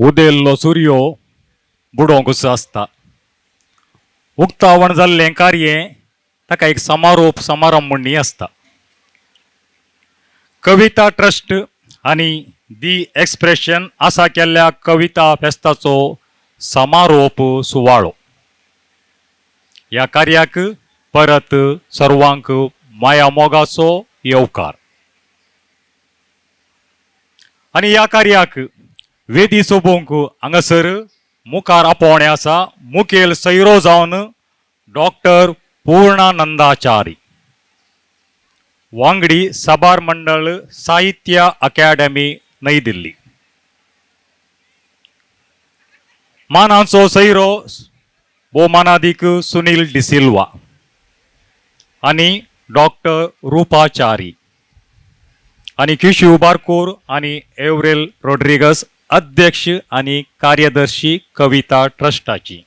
उदेल्लो सुर्यो बुडोवंकूच आसता. उक्तावण जाल्लें कार्य ताका एक समारोप समारंभ म्हणणी आसता. कविता ट्रस्ट आनी दी एक्सप्रेशन आसा केल्ल्या कविता फेस्ताचो समारोप सुवाळो. ह्या कार्याक परत सर्वांक माया मोगाचो येवकार. आनी ह्या कार्याक वेदी सोबोवंक हांगासर मुखार आपोवणें आसा मुखेल सैरो जावन डॉक्टर पूर्णानंदाचारी, वांगडी साबार मंडळ, साहित्य अकॅडमी, नई दिल्ली. मानाचो सैरो भोवमानादीक सुनील डिसिल्वा आनी डॉक्टर रुपाचारी आनी किशू बारकोर आनी एवरेल रोड्रिगस, अध्यक्ष आनी कार्यदर्शी कविता ट्रस्टाची.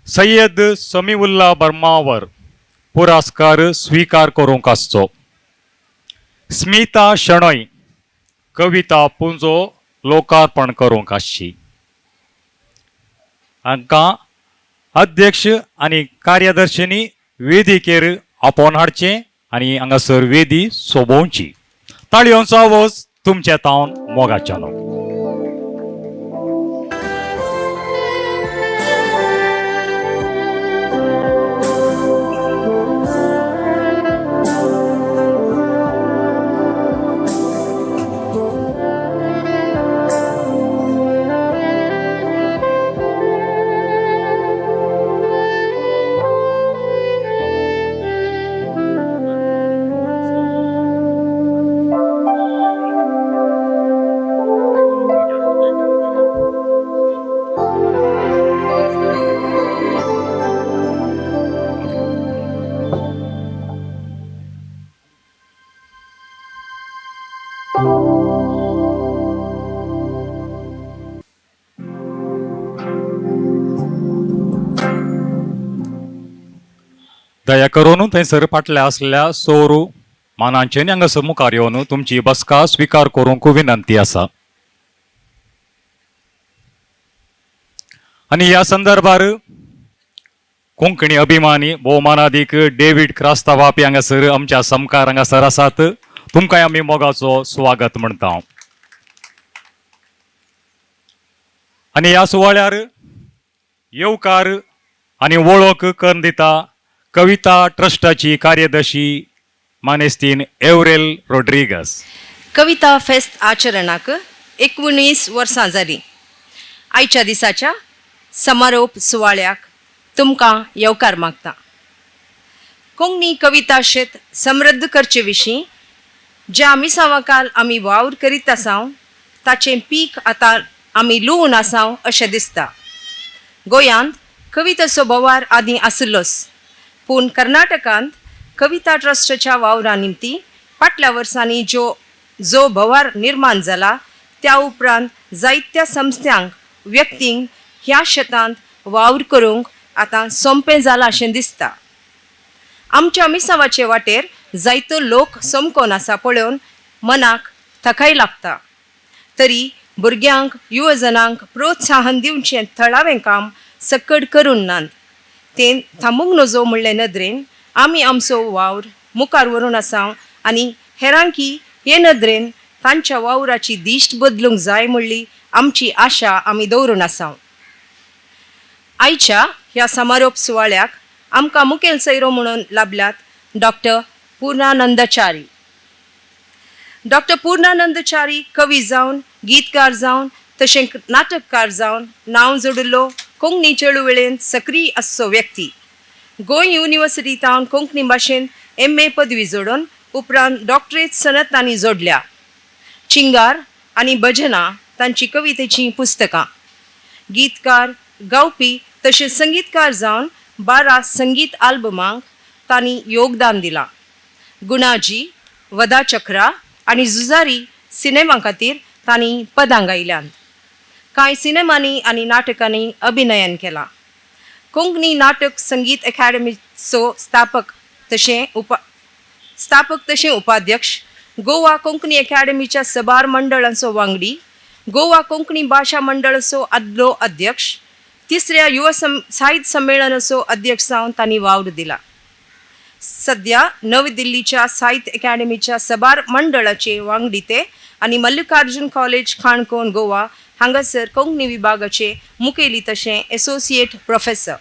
सय्यद समीउल्ला बर्मावर पुरस्कार स्वीकार करूंक आसचो. स्मिता शणै कविता पुंजो लोकार्पण करूंक आसची. हांकां अध्यक्ष आनी कार्यदर्शींनी वेदिकेर आपोवन हाडचें आनी हांगासर वेदी सोबोवची. ताळयोंचो आवाज तुमच्या तावन मोगाच्यानो. दया करून थंयसर फाटल्या आसल्या सोरू मानांचे हांगासर मुखार येवन तुमची बसका स्विकार करूंक विनंती आसा. आनी ह्या संदर्भार कोंकणी अभिमानी भोवमानादीक डेवीड क्रास्तावापी हांगासर आमच्या समकार हांगासर आसात. तुमकांय आमी मोगाचो स्वागत म्हणटा. आनी ह्या सुवाळ्यार येवकार आनी वळख करून दिता कविता ट्रस्टाची कार्यदर्शी मानेस्तीन एवरेल रोड्रिगस. कविता फेस्त आचरणाक 19 वर्सां जालीं. आयच्या दिसाच्या समारोप सुवाळ्याक तुमकां येवकार मागता. कोंकणी कविता शेत समृद्ध करचे विशीं ज्या मिसांवाकाल आमी वावर करीत आसाव ताचें पीक आतां आमी लुवून आसाव अशें दिसता. गोंयांत कवितेचो बोवार आदीं आशिल्लोच, पूण कर्नाटकांत कविता ट्रस्टाच्या वावरा निमती फाटल्या वर्सांनी ज्यो जो भोवार निर्माण जाला त्या उपरांत जायत्या संस्थांक व्यक्तींक ह्या शेतांत वावर करूंक आतां सोंपें जालां अशें दिसता. आमच्या मिसावाचे वाटेर जायतो लोक समकोन आसा पळोवन मनाक थकाय लागता. तरी भुरग्यांक युवजनांक प्रोत्साहन दिवचें थळावें काम सकड करून नात तें थांबूंक नजो म्हणले नदरेन आमी आमचो वावर मुखार व्हरून आसा आनी हेरांकी हे नदरेन तांच्या वावराची दिश्ट बदलूंक जाय म्हणली आमची आशा आमी दवरून आसा. आयच्या ह्या समारोप सुवाळ्याक आमकां मुखेल सैरो म्हणून लाभल्यात डॉक्टर पूर्णानंदचारी. डॉक्टर पूर्णानंदचारी कवी जावन, गीतकार जावन, तशें नाटककार जावन नांव जोडिल्लो कोंकणी चळवळींत सक्रीय आसचो व्यक्ती. गोंय युनिवर्सिटींत कोंकणी भाशेंत एम ए पदवी जोडून उपरांत डॉक्टरेट सनद तांणी जोडल्या. चिंगार आनी भजनां तांची कवितेचीं पुस्तकां. गीतकार, गावपी तशेंच संगीतकार जावन 12 संगीत आल्बमांक तांणी योगदान दिलां. गुणाजी, वदाचक्रा आनी झुजारी सिनेमा खातीर तांणी पदां गायल्यांत. कांय सिनेमांनी आनी नाटकांनी अभिनयन केलां. कोंकणी नाटक संगीत अकादमीचो स्थापक तशें उपाध्यक्ष, गोवा कोंकणी अकॅडमीच्या सबार मंडळांचो वांगडी, गोवा कोंकणी भाशा मंडळाचो आदलो अध्यक्ष, तिसऱ्या युवा साहित्य संमेलनाचो अध्यक्ष जावन तांणी वावर दिला. सध्या नवी दिल्लीच्या साहित्य अकादमीच्या सबार मंडळाचे वांगडी ते आनी मल्लिकार्जुन कॉलेज काणकोण गोवा हांगासर कोंकणी विभागाचे मुखेली तशें एसोसिएट प्रोफेसर.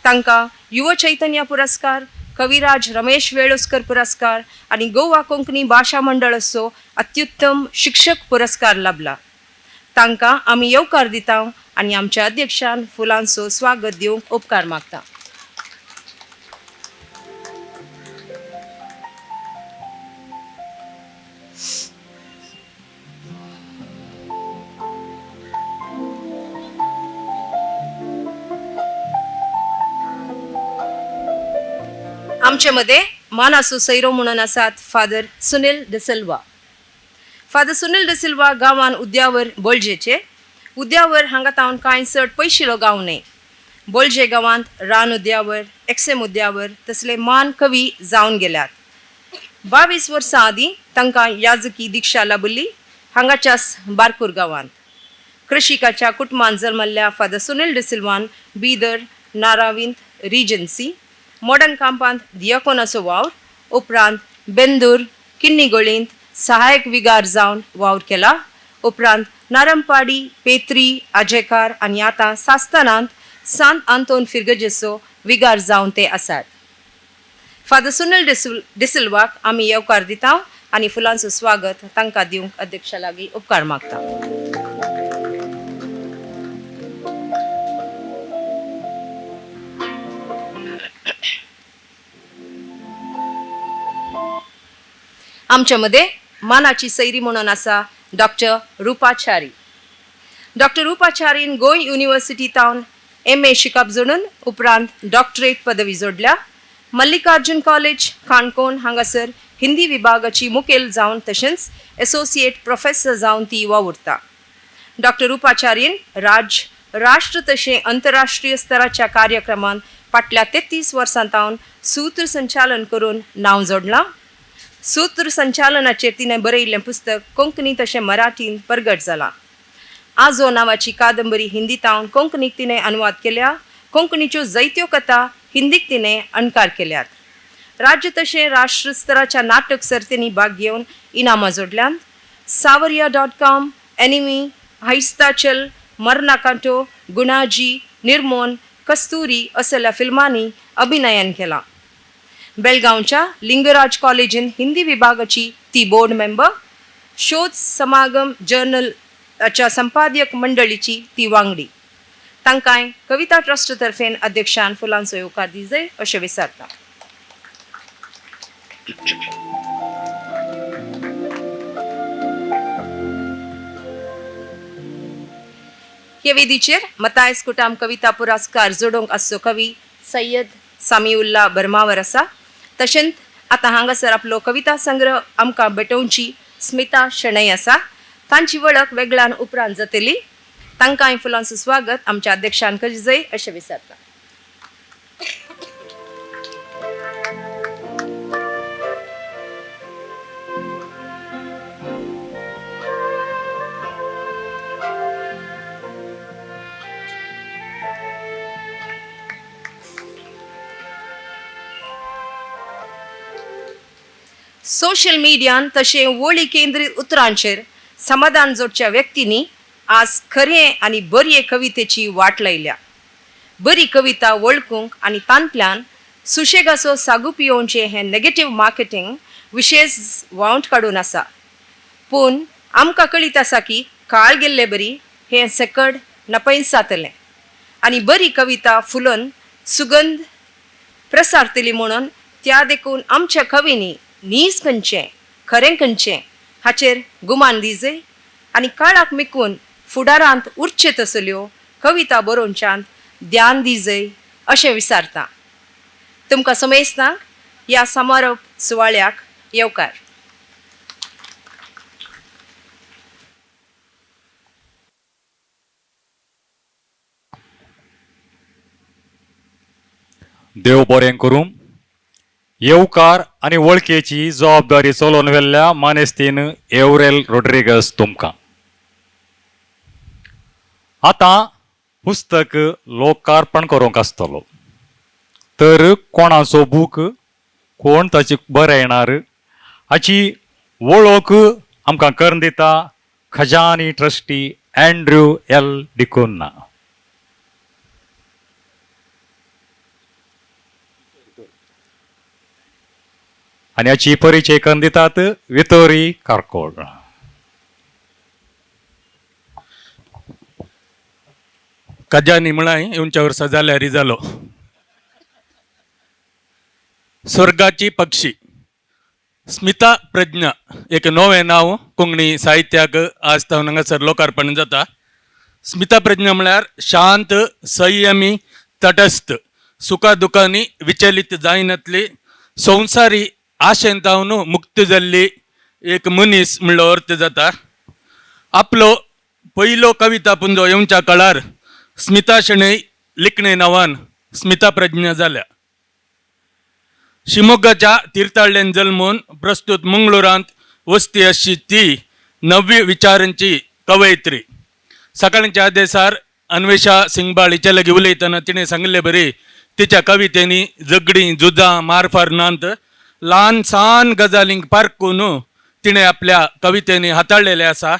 तांकां युव चैतन्य पुरस्कार, कविराज रमेश वेळुस्कर पुरस्कार आनी गोवा कोंकणी भाशा मंडळाचो अत्युत्तम शिक्षक पुरस्कार लाभला. तांकां आमी येवकार दिता आनी आमच्या अध्यक्षान फुलांचो स्वागत दिवंक उपकार मागता. आमचे मध्ये मानासो सैरो म्हणून आसात फादर सुनील डिसिल्वा. फादर सुनील डिसिल्वा गांवान उद्यावर बोलजेचे. उद्यावर हांगा तावन कांय चड पयशिलो गांव न्हय. बोलजे गांवांत रान उद्यावर, एक्सेम उद्यावर तसले मान कवी जावन गेल्यात. 22 वर्सां आदीं तांकां याजकी दिक्षा लाभिल्ली हांगाच्याच बारकूर गांवांत. कृषिकाच्या कुटुंबांत जल्मल्ल्या फादर सुनील डिसिल्वान बिदर, नारावींत रिजन्सी, मॉडर्न कांपांत दियाकोनाचो वावर, उपरांत बेंदूर किन्नीगोळींत सहायक विगार जावन वावर केला. उपरांत नारंपाडी, पेत्री, आजेकार आनी आतां सास्तानांत सांत आंतोन फिर्गजेचो विगार जावन ते आसात. फादर सुनील डिसिल्वाक आमी येवकार दिता आनी फुलांचो स्वागत तांकां दिवंक अध्यक्षा लागीं उपकार मागता. आमच्या मध्ये मानाची सैरी म्हणून आसा डॉक्टर रुपाचारी. डॉक्टर रुपाचारीन गोंय युनिव्हर्सिटी तावन MA शिकप जोडून उपरांत डॉक्टरेट पदवी जोडल्या. मल्लिकार्जुन कॉलेज काणकोण हांगासर हिंदी विभागाची मुखेल जावन तशेंच एसोसिएट प्रोफेसर जावन ती वावुरता. डॉक्टर रुपाचार्यन राज्य, राष्ट्र तशें अंतरराष्ट्रीय स्तराच्या कार्यक्रमांत फाटल्या 33 वर्सां तावन सूत्रसंचालन करून नांव जोडलां. सूत्रसंचालनाचेर तिणें बरयिल्लें पुस्तक कोंकणी तशें मराठींत परगट जालां. आजो नांवाची कादंबरी हिंदीतावन कोंकणीक तिणें अनुवाद केल्या. कोंकणीच्यो जायत्यो कथा हिंदीक तिणें अणकार केल्यात. राज्य तशें राष्ट्र स्तराच्या नाटक सर्तींनी भाग घेवन इनामां जोडल्यांत. सावरिया.com, एनिमी, हायस्ताचल, मरनाकांटो, गुणाजी, निर्मोन, कस्तुरी असल्या फिल्मांनी अभिनयन केलां. बेलगांवच्या लिंगराज कॉलेजीन हिंदी विभागाची ती बोर्ड मेंबर, शोध समागम जर्नलाच्या संपादक मंडळीची ती वांगडी. तांकांय कविता ट्रस्ट तर्फेन अध्यक्षान फुलांचो येवकार दिजय अशें विचारता. हे वेदीचेर मतायस कुटाम कविता पुरस्कार जोडूंक आसचो कवी सय्यद सामिउल्ला बर्मावर आसा. तशेंच आतां हांगासर आपलो कविता संग्रह आमकां भेटोवची स्मिता शणै आसा. तांची वळख वेगळ्यान उपरांत जातली. तांकांय फुलांचो स्वागत आमच्या अध्यक्षान करचें अशें विचारता. सोशल मिडियान तशें वळी केंद्रीत उतरांचेर समाधान जोडच्या व्यक्तींनी आज खरें आनी बरी कवितेची वाट लायल्या. बरी कविता वळखूंक आनी तांतल्यान सुशेगाचो सागू पियोवचें हें नेगेटीव मार्केटींग विशेश वावंट काडून आसा. पूण आमकां कळीत आसा की काळ गेल्ले बरी हें सकड नपयत जातलें आनी बरी कविता फुलोन सुगंध प्रसारतली. म्हणून त्या देखून आमच्या कवींनी नीज खंयचें, खरें खंयचें हाचेर गुमान दिजय आनी काळाक मिकून फुडारांत उरचे तसल्यो कविता बरोवच्यांत ध्यान दिजय अशें विचारता. तुमकां समेस्तांक ह्या समारोप सुवाळ्याक येवकार. देव बरें करूं. येवकार आनी वळखेची जबाबदारी चलोवन व्हेल्ल्या मानेस्तीन एवरेल रोड्रिगस तुमकां. आतां पुस्तक लोकार्पण करूंक आसतलो. तर कोणाचो बूक, कोण ताची बरयणार हाची वळख आमकां करून दिता खजानी ट्रस्टी अँड्र्यू एल डिकोन्ना. आनी हाची परिचय करून दितात वितोरी कारकोड. खजानी म्हळाय येवच्या वर्सा जाल्यार जालो. स्वर्गाची पक्षी स्मिता प्रज्ञा एक नवें नांव कोंकणी साहित्याक आज तावन हांगासर लोकार्पण जाता. स्मिता प्रज्ञा म्हळ्यार शांत, संयमी, तटस्थ, सुखा दुखांनी विचलित जायनातली, संवसारी आशेन तावन मुक्त जाल्ली एक मनीस म्हणलो अर्थ जाता. आपलो पयलो कविता पुंजो येवच्या काळार स्मिता शणै लिखणे नांवान स्मिता प्रज्ञा जाल्या. शिमोग्गाच्या तीर्थाळ्ळेन जल्मून प्रस्तुत मंगळुरांत वस्ती अशी ती नव्वी विचारांची कवयित्री. सकाळच्या आदेसार अन्वेषा सिंगबाळ हिच्या लागीं उलयतना तिणें सांगिल्ले बरी तिच्या कवितेंनी झगडीं, झुजां, मारफार नात, ल्हान सान गजालींक पारकून तिणें आपल्या कवितेंनी हाताळ्ळेलें आसा.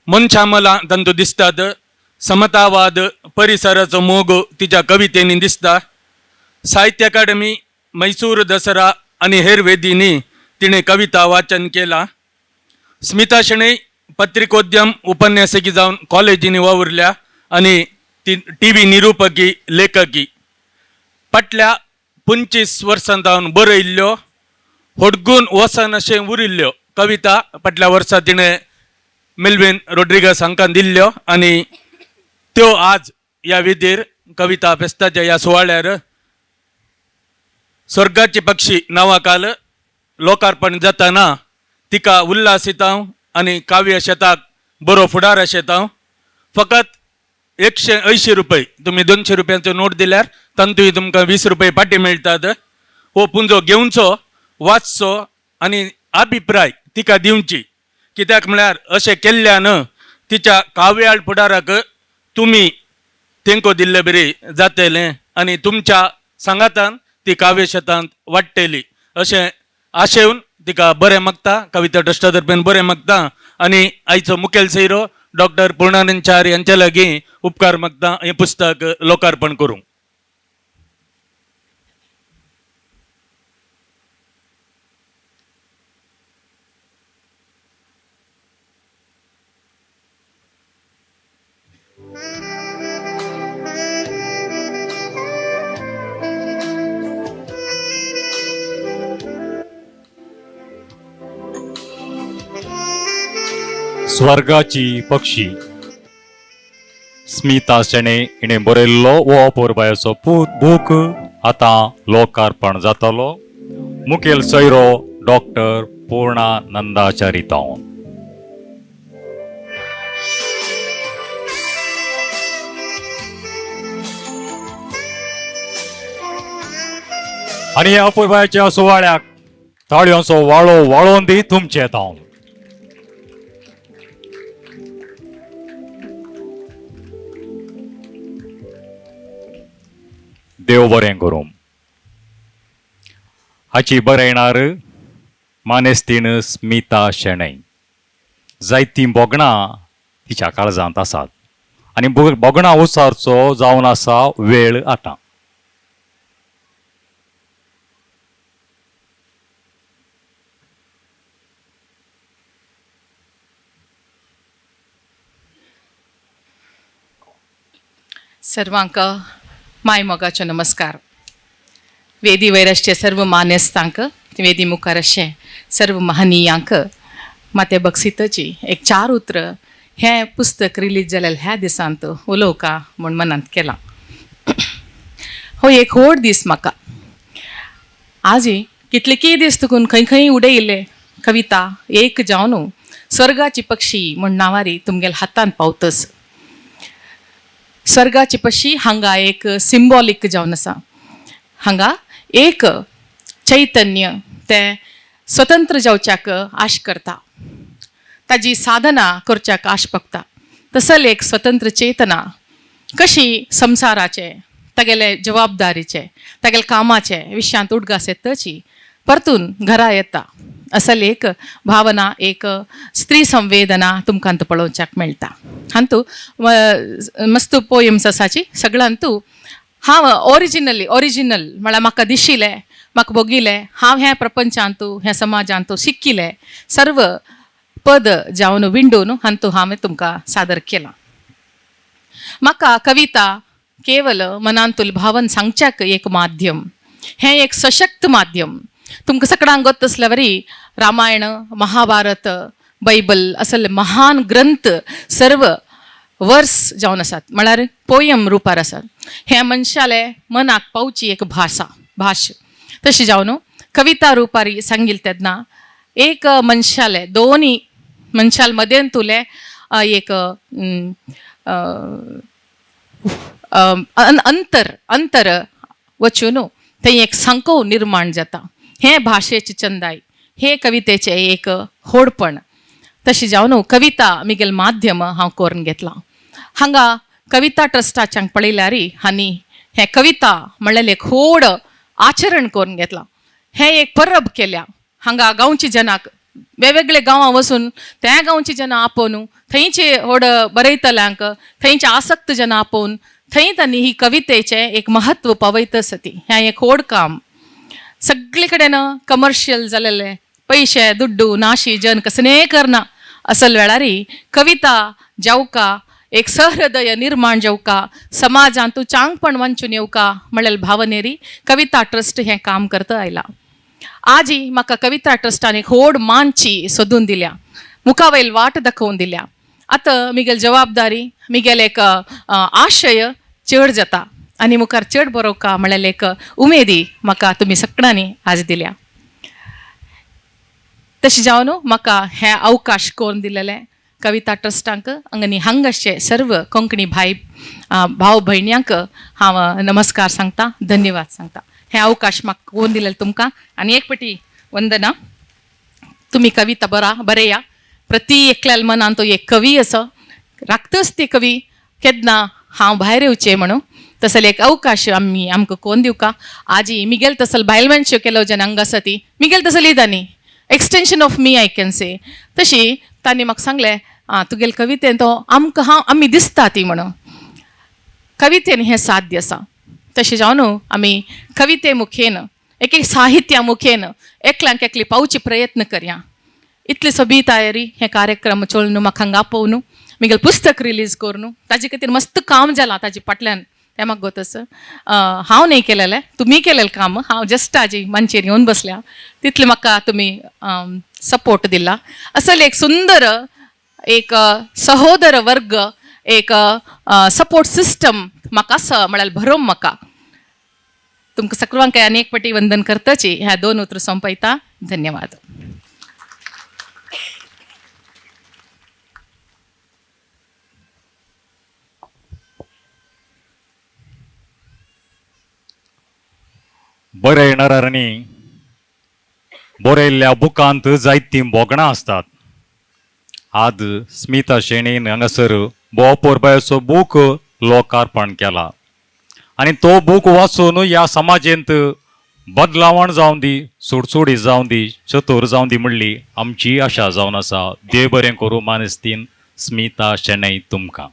मनशां मलां तांतूं दिसतात. समतावाद, परिसराचो मोग तिच्या कवितेंनी दिसता. साहित्य अकादमी, मैसूर दसरा आनी हेर वेदींनी तिणें कविता वाचन केलां. स्मिता शणै पत्रिकोद्यम उपन्यासकी जावन कॉलेजींनी वावुरल्या आनी ती टी व्ही निरुपकी, लेखकी. फाटल्या 25 वर्सां जावन बरयल्ल्यो होडगून वसन अशें उरिल्ल्यो कविता फाटल्या वर्सा तिणें मेल्विन रोड्रिगस हांकां दिल्ल्यो आनी त्यो आज ह्या विधीर कविता फेस्ताच्या ह्या सुवाळ्यार स्वर्गाची पक्षी नांवाखाल लोकार्पण जाताना तिका उल्हास येता आनी काव्य शेताक बरो फुडार अशें. फकत 180 रुपये, तुमी 200 रुपयांचो नोट दिल्यार तांतूय तुमकां 20 रुपये फाटीं मेळटात. हो पुंजो घेवचो, वाचचो आनी अभिप्राय तिका दिवची, कित्याक म्हळ्यार अशें केल्ल्यान तिच्या काव्याळ फुडाराक तुमी तेंको दिल्ले बरी जातलें आनी तुमच्या सांगातान ती काव्य शेतांत वाडटली अशें आशेवन तिका बरें मागता. कविता ट्रस्टा तर्फेन बरें मागता आनी आयचो मुखेल सोयरो डॉक्टर पूर्णानंद च्यारी हांचे लागीं उपकार मागता हें पुस्तक लोकार्पण करूंक. स्वर्गाची पक्षी स्मिता शणै हिणें बरयल्लो हो अपुरबायेचो बूक आतां लोकार्पण जातलो. मुखेल सोयरो डॉक्टर पूर्णा नंदाचारी तावन. आनी ह्या अपुरबायेच्या सुवाळ्याक ताळयांचो वाळो वाळोवन दी तुमचे तावन. देव बरें करूं. हाची बरयणार मानेस्तीण स्मिता शणै. जायतीं भोगणां तिच्या काळजांत आसात आनी भोगणां उसारचो जावन आसा वेळ आतां. सर्वांक माय मोगाचो नमस्कार. वेदी वयर सर्व मानेस्तांक, वेदी मुखार अशें सर्व महनीयांक माते बक्षितची एक चार उतरां हें पुस्तक रिलीज जालें ह्या दिसांत उलोवका म्हूण मनांत केलां. हो एक व्हड दीस म्हाका. आजी कितले दीस तुकून खंय खंय उडयिल्ले कविता एक जावन स्वर्गाची पक्षी म्हूण नांवारी तुमगेल्या हातांत पावतस. स्वर्गाची पक्षी हांगा एक सिंबॉलीक जावन आसा. हांगा एक चैतन्य तें स्वतंत्र जावच्याक आश करता, ताजी साधना करच्याक आश पगता. तसले एक स्वतंत्र चेतना कशी संसाराचे तागेले जबाबदारीचे तागेले कामाचे विशयांत उडगास येतची परतून घरा येता असल एक भावना, एक स्त्री संवेदना तुमकां पळोवच्याक मेळटा. हांतू मस्त पोयम्स आसाची सगळ्यांतू हांव ओरिजिनली ओरिजिनल म्हळ्यार म्हाका दिशिल्लें, म्हाका भोगिलें, हांव ह्या प्रपंचांतू ह्या समाजांतू शिकिल्लें सर्व पद जावन विंडून हांतू हांवें तुमकां सादर केलां. म्हाका कविता केवल मनांतूल भावन सांगच्याक एक माध्यम, हें एक सशक्त माध्यम. तुमकां सगळ्यांक गोत आसल्या वरी रामायण, महाभारत, बायबल असले महान ग्रंथ सर्व वर्स जावन आसात, म्हळ्यार पोयम रुपार आसात. हें मनशाले मनाक पावची एक भाशा भाश. तशें जावन कविता रुपारी सांगिल्लें तेन्ना एक मनशाले दोनी मनशाल मदेन तुले एक अंतर अंतर वचून थंय एक सांकोव निर्माण जाता. हें भाशेची चंदाय, हे कवितेचें एक होडपण. तशें जावन कविता मिगेल माध्यम हांव करून घेतलां. हांगा कविता ट्रस्टाच्यांक पळयल्यार आनी हें कविता म्हणलें एक व्हड आचरण करून घेतलां. हें एक परब केल्या हांगा गांवची जनाक, वेगवेगळे गांवां वचून त्या गांवची जना आपोवन थंयचे व्हड बरयतल्यांक, थंयचे आसक्त जना आपोवन थंय तांणी ही कवितेचें एक महत्व पावयत आसा. ती हें एक व्हड काम. सगळे कडेन कमर्शियल जालेले पयशे दुड्डू नाशी जन कसने करना असल वेळारी कविता जावका एक सहृदय निर्माण जावका, समाजांतू चांगपण वांचून येवका म्हणलेले भावनेरी कविता ट्रस्ट हें काम करता आयला. आजी म्हाका कविता ट्रस्टान एक व्हड मानची सोदून दिल्या, मुखावयल वाट दाखोवन दिल्या. आतां मिगेल जबाबदारी, मिगेल एक आशय चड जाता आनी मुखार चड बरोवका म्हणलेले एक उमेदी म्हाका तुमी सगळ्यांनी आज दिल्या. तशें जावन म्हाका हे अवकाश करून दिलेले कविता ट्रस्टांक आनी हांगाचे सर्व कोंकणी भाय भाव भयण्यांक हांव नमस्कार सांगता, धन्यवाद सांगता. हे अवकाश म्हाका करून दिलेले तुमकां आनी एक पटी वंदना. तुमी कविता बरा बरया, प्रति एकल्याल मनान तो एक कवी असो राखतच ती कवी केन्ना हांव भायर येवचें म्हणून तसले एक अवकाश आमी आमकां कोण दिवका. आजी मिगेल तसल बायल मनशे केलो जेन्ना हांगा आसा ती मिगेल तसली तांणी extension of me I can say. तशी तांणी म्हाका सांगलें आं तुगेले कवितेन तो आमकां हांव आमी दिसता ती म्हणून कवितेन हें साध्य आसा. तशें जावन आमी कविते मुखेन एक एक साहित्या मुखेन एकल्यांक एकली पावची प्रयत्न करया. इतली सोबी तयारी हे कार्यक्रम चोळून म्हाका हांगा आपोवन मिगेल पुस्तक रिलीज करून ताजे खातीर मस्त काम जालां ताजे फाटल्यान तें म्हाका गोत आसा. हांव न्हय केलेलें, तुमी केलेलें काम, हांव जस्ट आजी मांचेर येवन बसल्या तितलें म्हाका तुमी सपोर्ट दिला. असल एक सुंदर एक सहोदर वर्ग, एक सपोर्ट सिस्टम म्हाका आसा म्हळ्यार भरोम म्हाका. तुमकां सगळ्यांक आनी एक पटी वंदन करताची ह्या दोन उतरां सोंपयता. धन्यवाद. बरयणारांनी बरयल्ल्या बुकांत जायतीं भोगणां आसतात. आज स्मिता शेणीन हांगासर भोव पोरबायचो बूक लोकार्पण केला आनी तो बूक वाचून ह्या समाजेंत बदलावण जावं दी, सुडसुडी जावं दी, चतूर जावं दी म्हणली आमची आशा जावन आसा. देव बरें करूं मानस्तीन स्मिता शेणै तुमकां.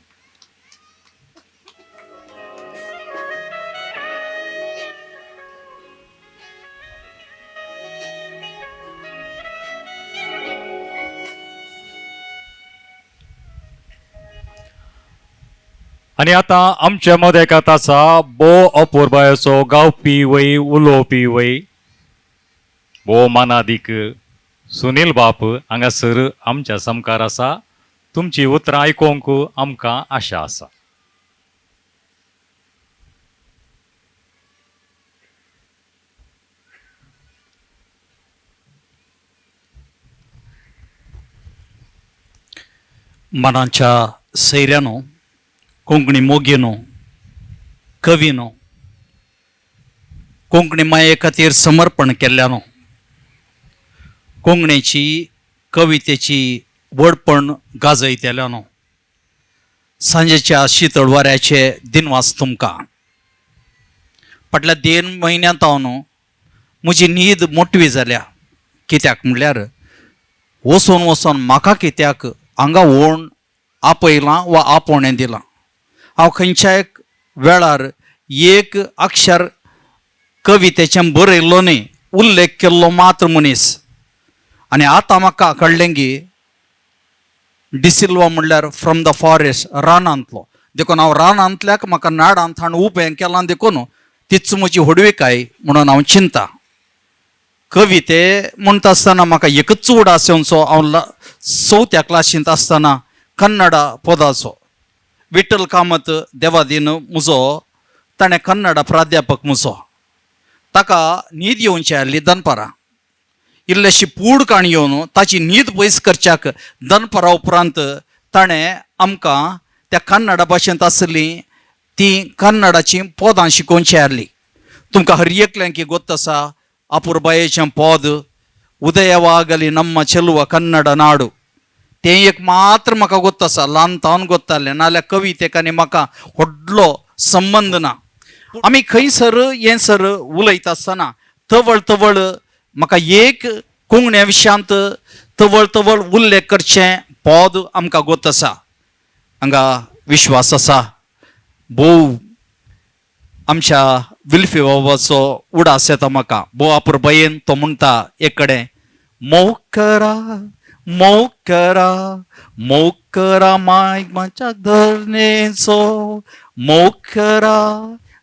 आनी आतां आमच्या मदेकात आसा भोव अपुरबायेचो गावपी वय, उलोवपी वय, भोव मानादीक सुनील बाप हांगासर आमच्या सामकार आसा. तुमची उतरां आयकूंक आमकां आशा आसा. मनाच्या सैऱ्यानो, कोंकणी मोगीनो, कवीनो, कोंकणी माये खातीर समर्पण केल्ल्यानो, कोंकणीची कवितेची व्हडपण गाजयतल्यानो, सांजेच्या शितळ वाऱ्याचे दिनवास तुमकां. फाटल्या देड म्हयन्यांत हांव न्हू म्हजी न्हीद मोटवी जाल्या. कित्याक म्हणल्यार वचोन वचोन म्हाका कित्याक हांगा ओण आपयलां वा आपोवणें दिलां. हांव खंयच्याय वेळार एक अक्षर कवितेचें बरयल्लो न्ही, उल्लेख केल्लो मात्र मनीस. आनी आतां म्हाका कळ्ळें की डिसिल्वा म्हणल्यार फ्रॉम the forest, रानांतलो. देखून हांव रानांतल्याक म्हाका नाडांत हाडून उबें केलां, देखून तीच म्हजी व्हडविकाय म्हणून हांव चिंता. कविते म्हणटा आसतना म्हाका एकूच उडास येवचो, हांव चवथ्या क्लासींत आसतना कन्नडा पदाचो विठ्ठल कामत देवादीन म्हजो, ताणें कन्नडा प्राध्यापक म्हजो, ताका न्हीद येवची आसली दनपारां. इल्लेशी पूड काण येवन ताची न्हीद पयस करच्याक दनपारा उपरांत ताणें आमकां त्या कन्नडा भाशेंत आसलीं तीं कन्नडाचीं पदां शिकोवची आसलीं. तुमकां हर एकल्यांक गोत्त आसा अपुरबायेचें पद उदयवागली नम्म चेलुव कन्नड नाडू, तें एक मात्र म्हाका गोत्त आसा, ल्हान तावन गोत्तालें. नाल्यार कवितेक आनी म्हाका व्हडलो संबंद ना. आमी खंयसर हें सर उलयता आसतना तवळ तवळ म्हाका एक कोंकण्या विशयांत तवळ तवळ उल्लेख करचें पद आमकां गोत आसा. हांगा विश्वास आसा भोव आमच्या विल्फी बाबाचो उडास येता म्हाका भोव अपुरबायेन. तो म्हणटा एक कडेन, मोग करा मोग करा मोग करा माय म्हज्या धरणेचो, मोग करा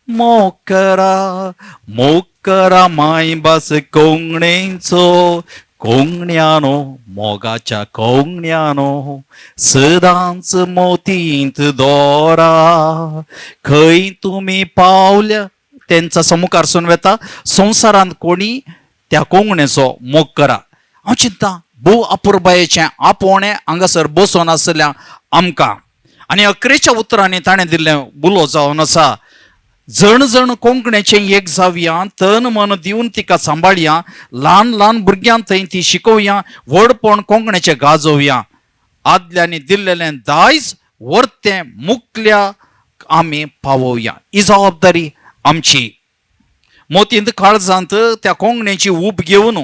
मोग करा मोग करा माय भास कोंकणीचो, कोंकण्यानो मोगाच्या कोंकण्यानो सदांच मोतींत दोरा, खंय तुमी पावल्या तेंचा समुखारसून वेता संवसारांत कोणी त्या कोंकणेचो मोग करा. हांव चिंता भोव अपुरबायेचें आपोवणें हांगासर बसोन आसल्या आमकां. आनी अकरेच्या उतरांनी ताणें दिल्लें उलो जावन आसा, जण जण कोंकण्याचें एक जावया, तन मन दिवन तिका सांबाळया, ल्हान ल्हान भुरग्यांक थंय ती शिकोवया, व्हडपण कोंकण्याचें गाजोवया, आदल्यांनी दिल्लेलें दायज वर्तें मुकल्या आमी पावोवया. ही जबाबदारी आमची. मोतींत काळजांत त्या कोंकण्याची ऊब घेवन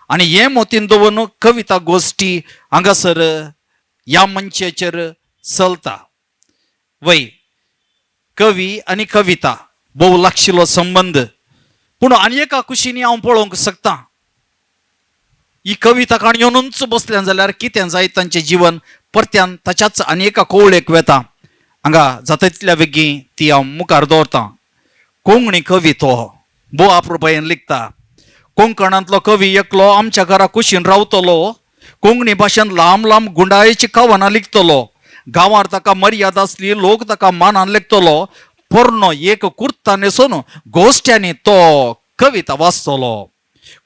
आनी हें मोतीन दवरून कविता गोश्टी हांगासर ह्या मंचेचेर चलता. वय कवी आनी कविता भोव लागशिल्लो संबंद. पूण आनी एका कुशींनी हांव पळोवंक शकता, ही कविता काण येवनूच बसल्यान जाल्यार कितें जायत तांचें जीवन परत्यान ताच्याच आनी एका कोवळेक वेता. हांगा जाता तितल्या बेगीन ती हांव मुखार दवरतां. कोंकणी कवी तो भोव अपुरबायेन लिखता, कोंकणांतलो कवी एकलो आमच्या घरा कुशीन रावतलो, कोंकणी भाशेन लांब लांब गुंडायेची कवनां लिखतलो, गांवार ताका मर्याद आसली, लोक ताका मानान लेखतलो, पोरणो एक कुर्ता न्हेसून गोश्ट्यांनी तो कविता वाचतलो,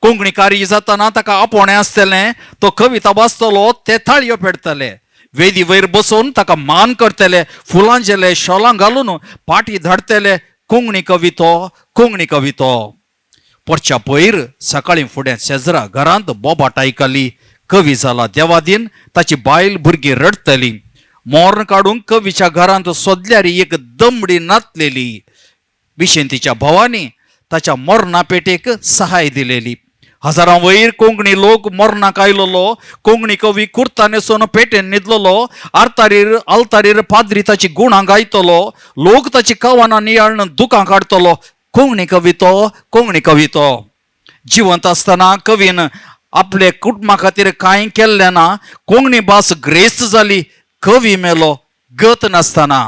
कोंकणी कार्य जाताना ताका आपोवणें आसतलें, तो कविता वाचतलो, ते ताळयो पेडटले, वेदी वयर बसोवन ताका मान करतले, फुलां झेले शॉलां घालून पाटी धाडटले, कोंकणी कवितो कोंकणी कवितो. पोरच्या पयर सकाळीं फुडें शेजरा घरांत बोबाट आयकली, कवी जाला देवादीन, ताची बायल भुरगीं रडटली. मोर्न काडूंक कवीच्या घरांत सोदल्यार एक दमडी नातलेली. विशेंतीच्या भावांनी ताच्या मोर्ना पेटेक सहाय दिलेली. हजारां वयर कोंकणी लोक मोरणाक आयलोलो, कोंकणी कवी कुर्ता न्हेसून पेटेन न्हिदलोलो, आरतारीर आलतारीर पाद्री ताची गुणां गायतलो, लोक ताची कवनां नियाळून दुकां काडटलो, कोंकणी कवितो कोंकणी कवितो. जिवंत आसतना कवीन आपले कुटुंबा खातीर कांय केल्लें ना, कोंकणी भास ग्रेस्त जाली, कवी मेलो गत नासतना.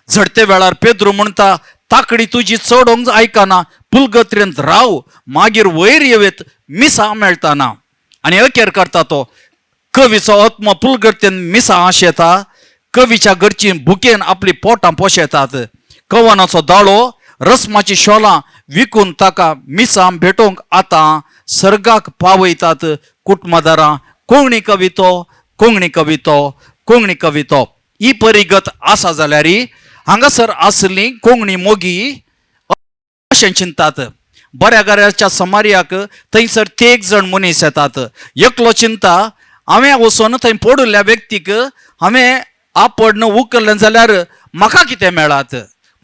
झडते वेळार पेद्रू म्हणटा, ताकडी तुजी चडोवंक आयकना, पुलगत्रेंत राव, मागीर वयर येवेत मिसां मेळटाना. आनी अखेर करता तो कवीचो आत्मो पुलगर्तेन मिसां आशेता, कवीच्या घरची भुकेन आपली पोटां पोशेतात, कवनाचो दाळो रस्माची शोलां विकून ताका मिसां भेटोवंक आतां सर्गाक पावयतात कुटुंबादारां. कोंकणी कवितो कोंकणी कवितो कोंकणी कवितो. ही परिगत आसा जाल्यार हांगासर आसली कोंकणी मोगी अशें चिंतात. बऱ्या घराच्या समार्याक थंयसर तेग जाण मनीस येतात. एकलो चिंता, हांवें वचून थंय पडिल्ल्या व्यक्तीक हांवें आपडन उखल्लें जाल्यार म्हाका कितें मेळात.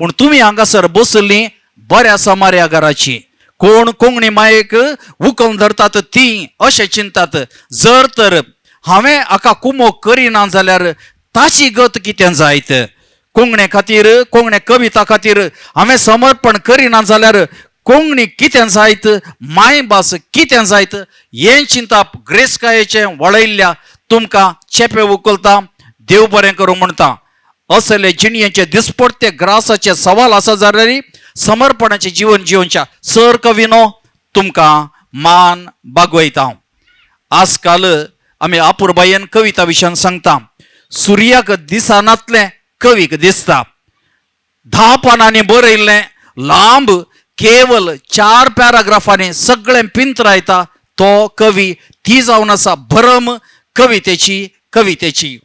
पूण तुमी हांगासर बसली बऱ्या समाऱ्या घराची, कोण कोंकणी मायेक उकल धरतात ती अशें चिंतात, जर तर हांवें हाका कुमोक करिना जाल्यार ताची गत कितें जायत. कोंकणे खातीर, कोंकणे कविता खातीर हांवें समर्पण करिना जाल्यार कोंकणी कितें जायत, मायभास कितें जायत, हें चिंताप ग्रेसकायेचें वळयल्ल्या तुमकां चेपे उखलता. देव बरें करूं म्हणटा. असले जिणयेचे दिसपडते ग्रासाचे सवाल आसा जाल्यार समर्पणाचें जीवन जिवच्या सर कविनो तुमकां मान बागवयता. आजकाल आमी अपुरबायेन कविता विशयान सांगता, सुर्याक दिसनातलें कवीक दिसता. 10 पानांनी बरयल्लें लांब केवल 4 पॅराग्राफांनी सगळें पिंतरायता तो कवी. ती जावन आसा भरम कवितेची, कवितेची.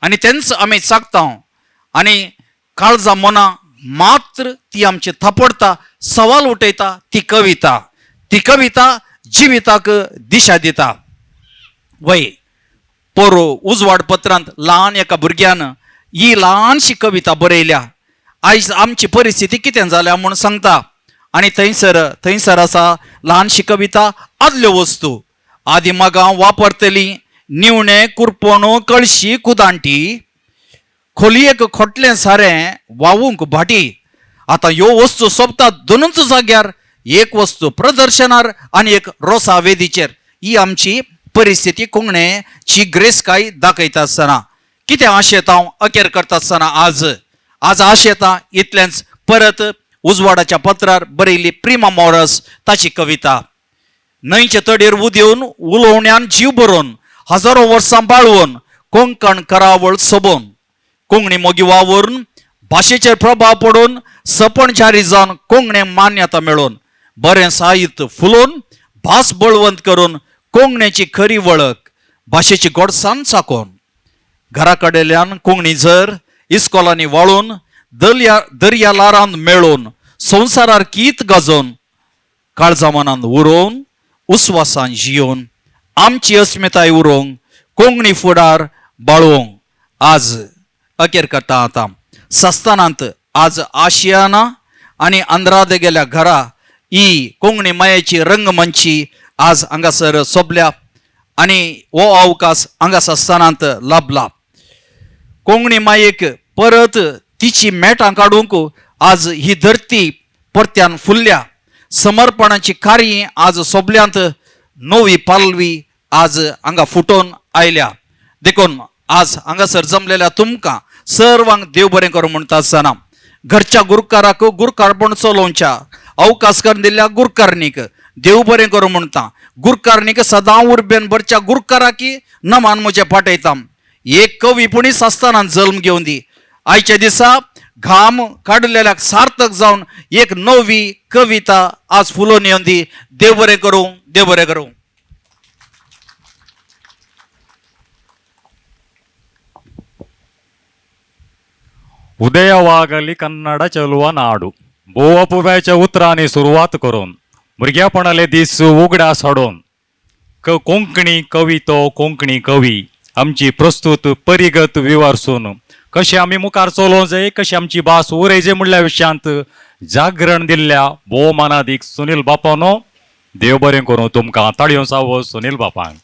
आनी तेंच आमी सांगता आनी काळजा मना मात्र ती आमची थापडटा, सवाल उठयता ती कविता. ती कविता जिविताक दिशा दिता. वय पोरो उजवाड पत्रांत ल्हान एका भुरग्यान ही ल्हानशी कविता बरयल्या. आयज आमची परिस्थिती कितें जाल्या म्हूण सांगता. आनी थंयसर थंयसर आसा ल्हानशी कविता, आदल्यो वस्तू आदी मागां वापरतली, निवणें, कुरपणो, कळशी, कुदांटी, खोलयेक खोटलें सारें वावूंक भाटी. आतां ह्यो वस्तू सोंपतात दोनूच जाग्यार, एक वस्तू प्रदर्शनार आनी एक रोसा वेदीचेर. ही आमची परिस्थिती कोंकणेची ग्रेसकाय दाखयता आसतना कितें आशेता हांव अखेर करता आसतना आज आज आशेता इतलेंच. परत उजवाडाच्या पत्रार बरयल्ली प्रिमा मोरस ताची कविता. न्हंयचे तडीर उदेवन उलोवण्यान जीव बरोवन हजारो वर्सां बाळवून कोंकण करावळ सोबोवन कोंकणी मोगी वावरून भाशेचेर प्रभाव पडून सपन जारी जावन कोंकणे मान्यता मेळोवन बरें साहित्य फुलोवन भास बळवंत करून कोंकण्याची खरी वळख भाशेची गोडसाण चाकोवन घरा कडेल्यान कोंकणी जर इस्कोलांनी वाळून दर्या दर्या लारान मेळोवन संवसारार कीत गाजोवन काळजा मनान उरोवन उस्वासान जियोवन आमची अस्मिताय उरोवंक कोंकणी फुडार बाळोवंक आज अखेर करता. आतां सस्तानांत आज आशियाना आनी आंध्रादे गेल्या घरा ही कोंकणी मायेची रंगमंची आज हांगासर सोबल्या आनी हो अवकाश हांगा सस्तानांत लाभला. कोंकणी मायेक परत तिची मेटां काडूंक आज ही धरती परत्यान फुल्ल्या. समर्पणाची कार्य आज सोबल्यांत नवी पालवी आज हांगा फुटोवन आयल्या. देखून आज हांगासर जमलेल्या तुमकां सर्वांक देव बरें करूं म्हणटा आसतना घरच्या गुरकाराक गुरकारपण चलोवच्या अवकाश करून दिल्ल्या गुरकारणीक देव बरें करूं म्हणटा. गुरकारणीक सदां उर्बेन भरच्या गुरकाराकी नमान म्हजें पाठयता. एक कवी पुणीच आसतना जल्म घेवन दी. आयच्या दिसा घाम काडलेल्याक सार्थक जावन एक नवी कविता आज फुलोवन येवन दी. देव बरें करूं, देव बरें करूं. उदयवागली कन्नड चलुवा नाडू बोवपुव्याच्या उतरांनी सुरवात करून भुरग्यापणाले दीस उगडास हाडून कोंकणी कवितो कोंकणी कवी आमची प्रस्तुत परिगत विवारसून कशें आमी मुखार चलोवंक जाय, कशी आमची भास उरयजे म्हणल्या विशयांत जागरण दिल्ल्या भोव मानादीक सुनील बापानो देव बरें करूं तुमकां. ताळयो सावो सुनील बापान.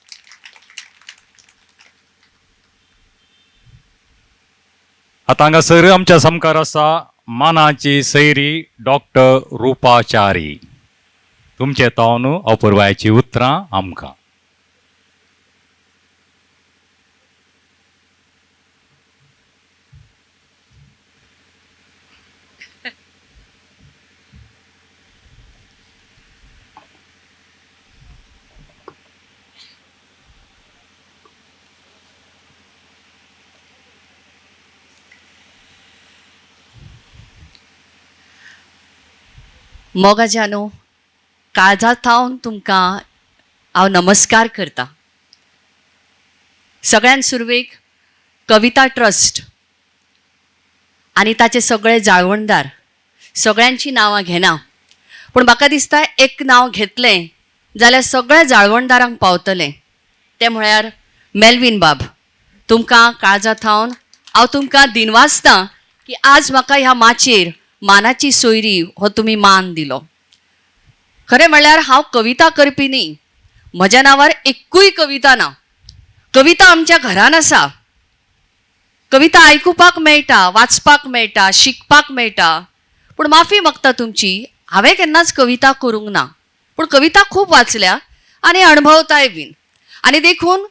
आतां हांगासर आमच्या सामकार आसा मानाची सैरी डॉक्टर रुपाचारी. तुमचे तावन अपुरबायेची उतरां आमकां. मोगाजानो, काळजा थावन तुमकां हांव नमस्कार करता. सगळ्यान सुरवेक कविता ट्रस्ट आनी ताचे सगळे जाळवणदार सगळ्यांची नांवां घेना, पूण म्हाका दिसता एक नांव घेतलें जाल्यार सगळ्या जाळवणदारांक पावतलें, तें म्हळ्यार मेल्वीन बाब. तुमकां काळजा थावन हांव तुमकां दिनवासता की आज म्हाका ह्या माचयेर मानाची सोयरी हो तुमी मान दिलो. खरें म्हणल्यार हांव कविता करपी न्ही, म्हज्या नांवार एक्कूय कविता ना. कविता आमच्या घरान आसा, कविता आयकुपाक मेळटा, वाचपाक मेळटा, शिकपाक मेळटा, पूण माफी मागता तुमची, हांवें केन्नाच कविता करूंक ना, पूण कविता खूब वाचल्या आनी अणभवताय बीन. आनी देखून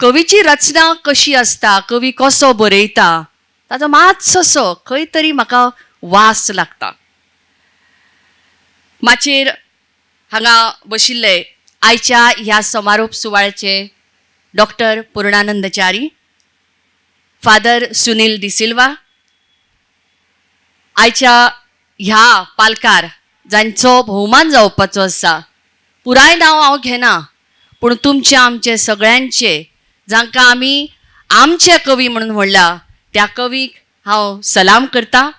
कवीची रचना कशी आसता, कवी कसो बरयता ताजो मातसोसो खंय तरी म्हाका वास लागता. माचयेर हांगा बशिल्ले आयच्या ह्या समारोप सुवाळ्याचे डॉक्टर पूर्णानंद च्यारी, फादर सुनील डिसिल्वा, आयच्या ह्या पालकार जांचो भोवमान जावपाचो आसा, पुराय नांव हांव घेना, पूण तुमचे आमचे सगळ्यांचे जांकां आमी आमचे कवी म्हणून म्हणला त्या कवीक हांव सलाम करता,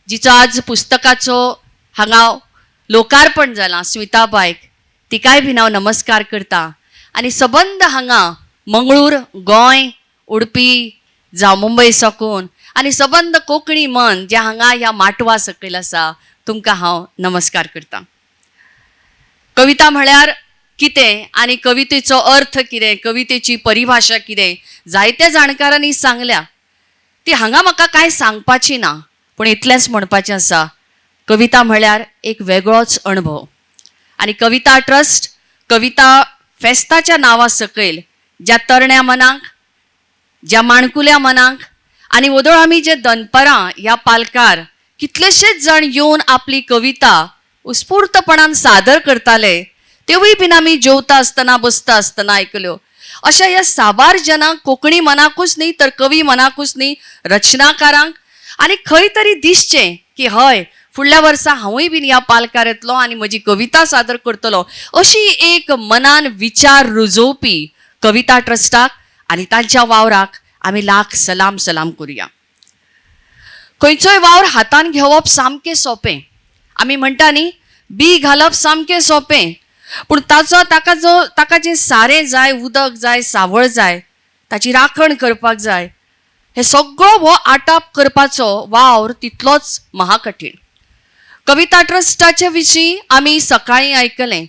जिचो आज पुस्तकाचो हांगा लोकार्पण जालां, स्मिताबायक, तिकाय बीन हांव नमस्कार करता. आनी सबंद हांगा मंगळूर, गोंय, उडपी जावं मुंबय साकून आनी सबंद कोंकणी मन जे हांगा ह्या माटवा सकयल आसा तुमकां हांव नमस्कार करता. कविता म्हळ्यार कितें आनी कवितेचो अर्थ कितें, कवितेची परिभाशा कितें, जायत्या जाणकारांनी सांगल्या, ती हांगा म्हाका कांय सांगपाची ना, पूण इतलेंच म्हणपाचें आसा, कविता म्हळ्यार एक वेगळोच अणभव. आनी कविता ट्रस्ट कविता फेस्ताच्या नांवा सकयल ज्या तरण्या मनाक, ज्या माणकुल्या मनाक आनी वोदोळ आमी जे दनपरां ह्या पालकार कितलेशेच जाण येवन आपली कविता उत्स्फूर्तपणान सादर करताले, तेवूय बीन आमी जेवता आसतना बसता आसतना आयकल्यो. अशा ह्या साबार जनांक, कोंकणी मनाकूच न्ही तर कवी मनाकूच न्ही, रचनाकारांक आनी खंय तरी दिसचें की हय फुडल्या वर्सा हांवूय बीन ह्या पालकार येतलो आनी म्हजी कविता सादर करतलो, अशी एक मनान विचार रुजोवपी कविता ट्रस्टाक आनी तांच्या वावराक आमी लाख सलाम सलाम करुया. खंयचोय वावर हातान घेवप सामकें सोंपें, आमी म्हणटा न्ही बी घालप सामकें सोंपें, पूण ताचो ताका जो ताका जें सारें जाय, उदक जाय, सावळ जाय, ताची राखण करपाक जाय, हे सगळो हो आटाप करपाचो वावर तितलोच महाकठीण. कविता ट्रस्टाच्या विशीं आमी सकाळीं आयकलें,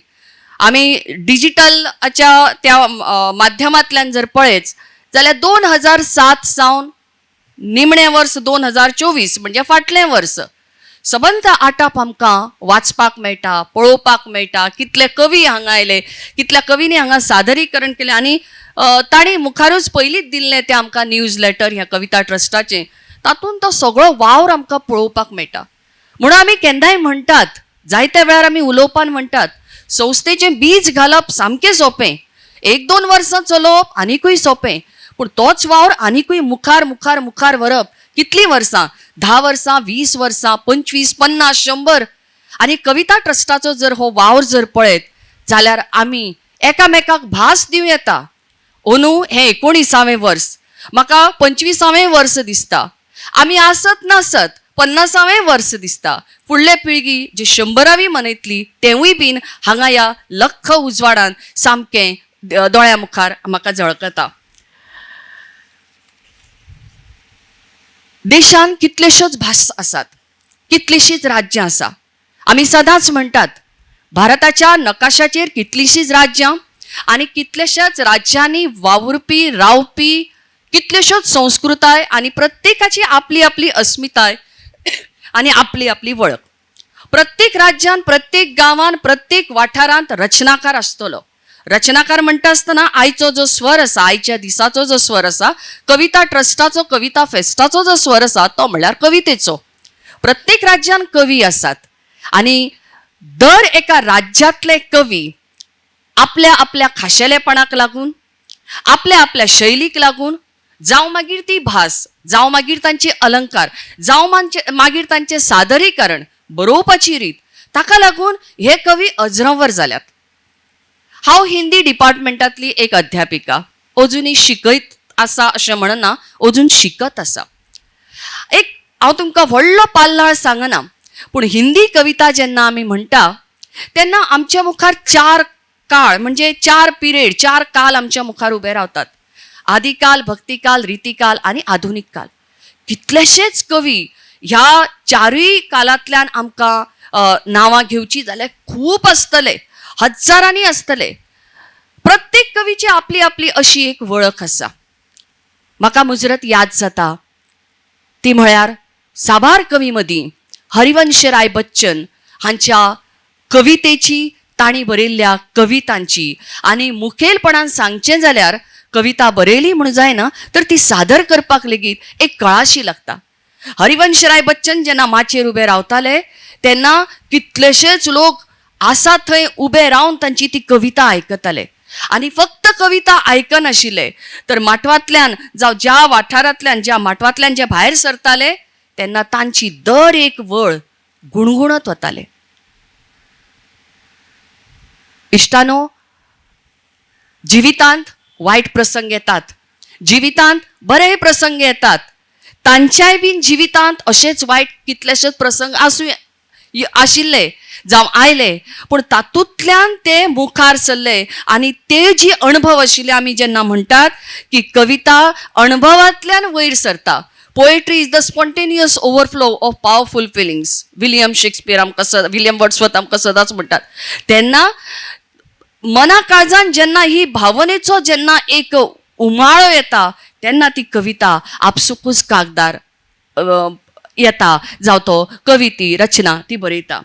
आमी डिजिटलाच्या त्या माध्यमांतल्यान जर पळयत जाल्यार 2007 सावन निमणें वर्स 2024 म्हणजे फाटलें वर्स सबंद आटाप आमकां वाचपाक मेळटा, पळोवपाक मेळटा. कितले कवी हांगा आयले, कितल्या कवींनी हांगा सादरीकरण केलें आनी तांणी मुखारूच पयलींच दिल्लें तें आमकां न्यूज लेटर ह्या कविता ट्रस्टाचें, तातूंत तो सगळो वावर आमकां पळोवपाक मेळटा. म्हणून आमी केन्नाय म्हणटात, जायत्या वेळार आमी उलोवपान म्हणटात, संस्थेचें बीज घालप सामकें सोंपें, 1-2 वर्सां चलोवप आनिकूय सोंपें, पूण तोच वावर आनिकूय मुखार मुखार मुखार व्हरप कितलीं वर्सां, 10 वर्सां, 20 वर्सां, 25, 50, 100. आनी कविता ट्रस्टाचो जर हो वावर जर पळयत जाल्यार आमी एकामेकाक भास दिवं येता. अंदू हें 19वें वर्स, म्हाका 25वें वर्स दिसता, आमी आसत नासत 50वें वर्स दिसता, फुडले पिळगी जी 100वी मनयतली तेवूय बीन हांगा ह्या लख्ख उजवाडान सामकें दोळ्या मुखार म्हाका झळकता. देशान कितल्योश्योच भास आसात, कितलींशींच राज्यां आसा. आमी सदांच म्हणटात भारताच्या नकाशाचेर कितलींशींच राज्यां आनी कितल्याश्याच राज्यांनी वावुरपी रावपी कितल्योश्योच संस्कृताय आनी प्रत्येकाची आपली आपली अस्मिताय आनी आपली आपली वळख. प्रत्येक राज्यान, प्रत्येक गांवान, प्रत्येक वाठारांत रचनाकार आसतलो. रचनाकार म्हणटा आसतना आयचो जो स्वर आसा, आयच्या दिसाचो जो स्वर आसा, कविता ट्रस्टाचो, कविता फेस्टाचो जो स्वर आसा तो म्हणल्यार कवितेचो. प्रत्येक राज्यान कवी आसात आनी दर एका राज्यांतले कवी आपल्या आपल्या खाशेलेपणाक लागून, आपल्या आपल्या शैलीक लागून, जावं मागीर ती भास, जावं मागीर तांचे अलंकार, जावं मागीर तांचें सादरीकरण, बरोवपाची रीत, ताका लागून हे कवी अज्रंवर जाल्यात. हांव हिंदी डिपार्टमेंटांतली एक अध्यापिका, अजुनूय शिकयत आसा अशें म्हणना, अजून शिकत आसा. एक हांव तुमकां व्हडलो पाल्हाळ सांगना, पूण हिंदी कविता जेन्ना आमी म्हणटा तेन्ना आमच्या मुखार 4 काळ, म्हणजे 4 पिरियड, 4 काल आमच्या मुखार उबे रावतात. आदिकाल, भक्तिकाल, रितिकाल आनी आधुनीक काल. कितलेशेच कवी ह्या चारूय कालांतल्यान आमकां नांवां घेवची जाल्यार खूब आसतले, हजारांनी आसतले. प्रत्येक कवीची आपली आपली अशी एक वळख आसा. म्हाका मुजरत याद जाता ती म्हळ्यार साबार कवी मदीं हरिवंश राय बच्चन हांच्या कवितेची, तांणी बरयल्ल्या कवितांची. आनी मुखेलपणान सांगचें जाल्यार कविता बरयली म्हूण जायना तर ती सादर करपाक लेगीत एक कळाशी लागता. हरिवंश राय बच्चन जेन्ना माचयेर उबे रावताले तेन्ना कितलेशेच लोक आसा थंय उबे रावन तांची ती कविता आयकताले. आनी फक्त कविता आयकनाशिल्ले तर माटवांतल्यान जावं ज्या वाठारांतल्यान, ज्या माटवांतल्यान जे भायर सरताले तेन्ना तांची दर एक वळ गुणगुणत वताले. इश्टानो, जिवितांत वायट प्रसंग येतात, जिवितांत बरे प्रसंग येतात. तांच्याय बीन जिवितांत अशेच वायट कितलेशेच प्रसंग आसूं आशिल्ले जावं आयले, पूण तातूंतल्यान ते मुखार सरले. आनी ते जी अणभव आशिल्ले, आमी जेन्ना म्हणटात की कविता अणभवांतल्यान वयर सरता, poetry is the spontaneous overflow of powerful feelings, William Shakespeare आमकां, विलियम वर्ड्सवर्थ आमकां सदांच म्हणटात. तेन्ना मना काळजान जेन्ना ही भावनेचो जेन्ना एक उमाळो येता तेन्ना ती कविता आपसुकूच कागदार येता, जावं तो कविती रचना ती बरयता.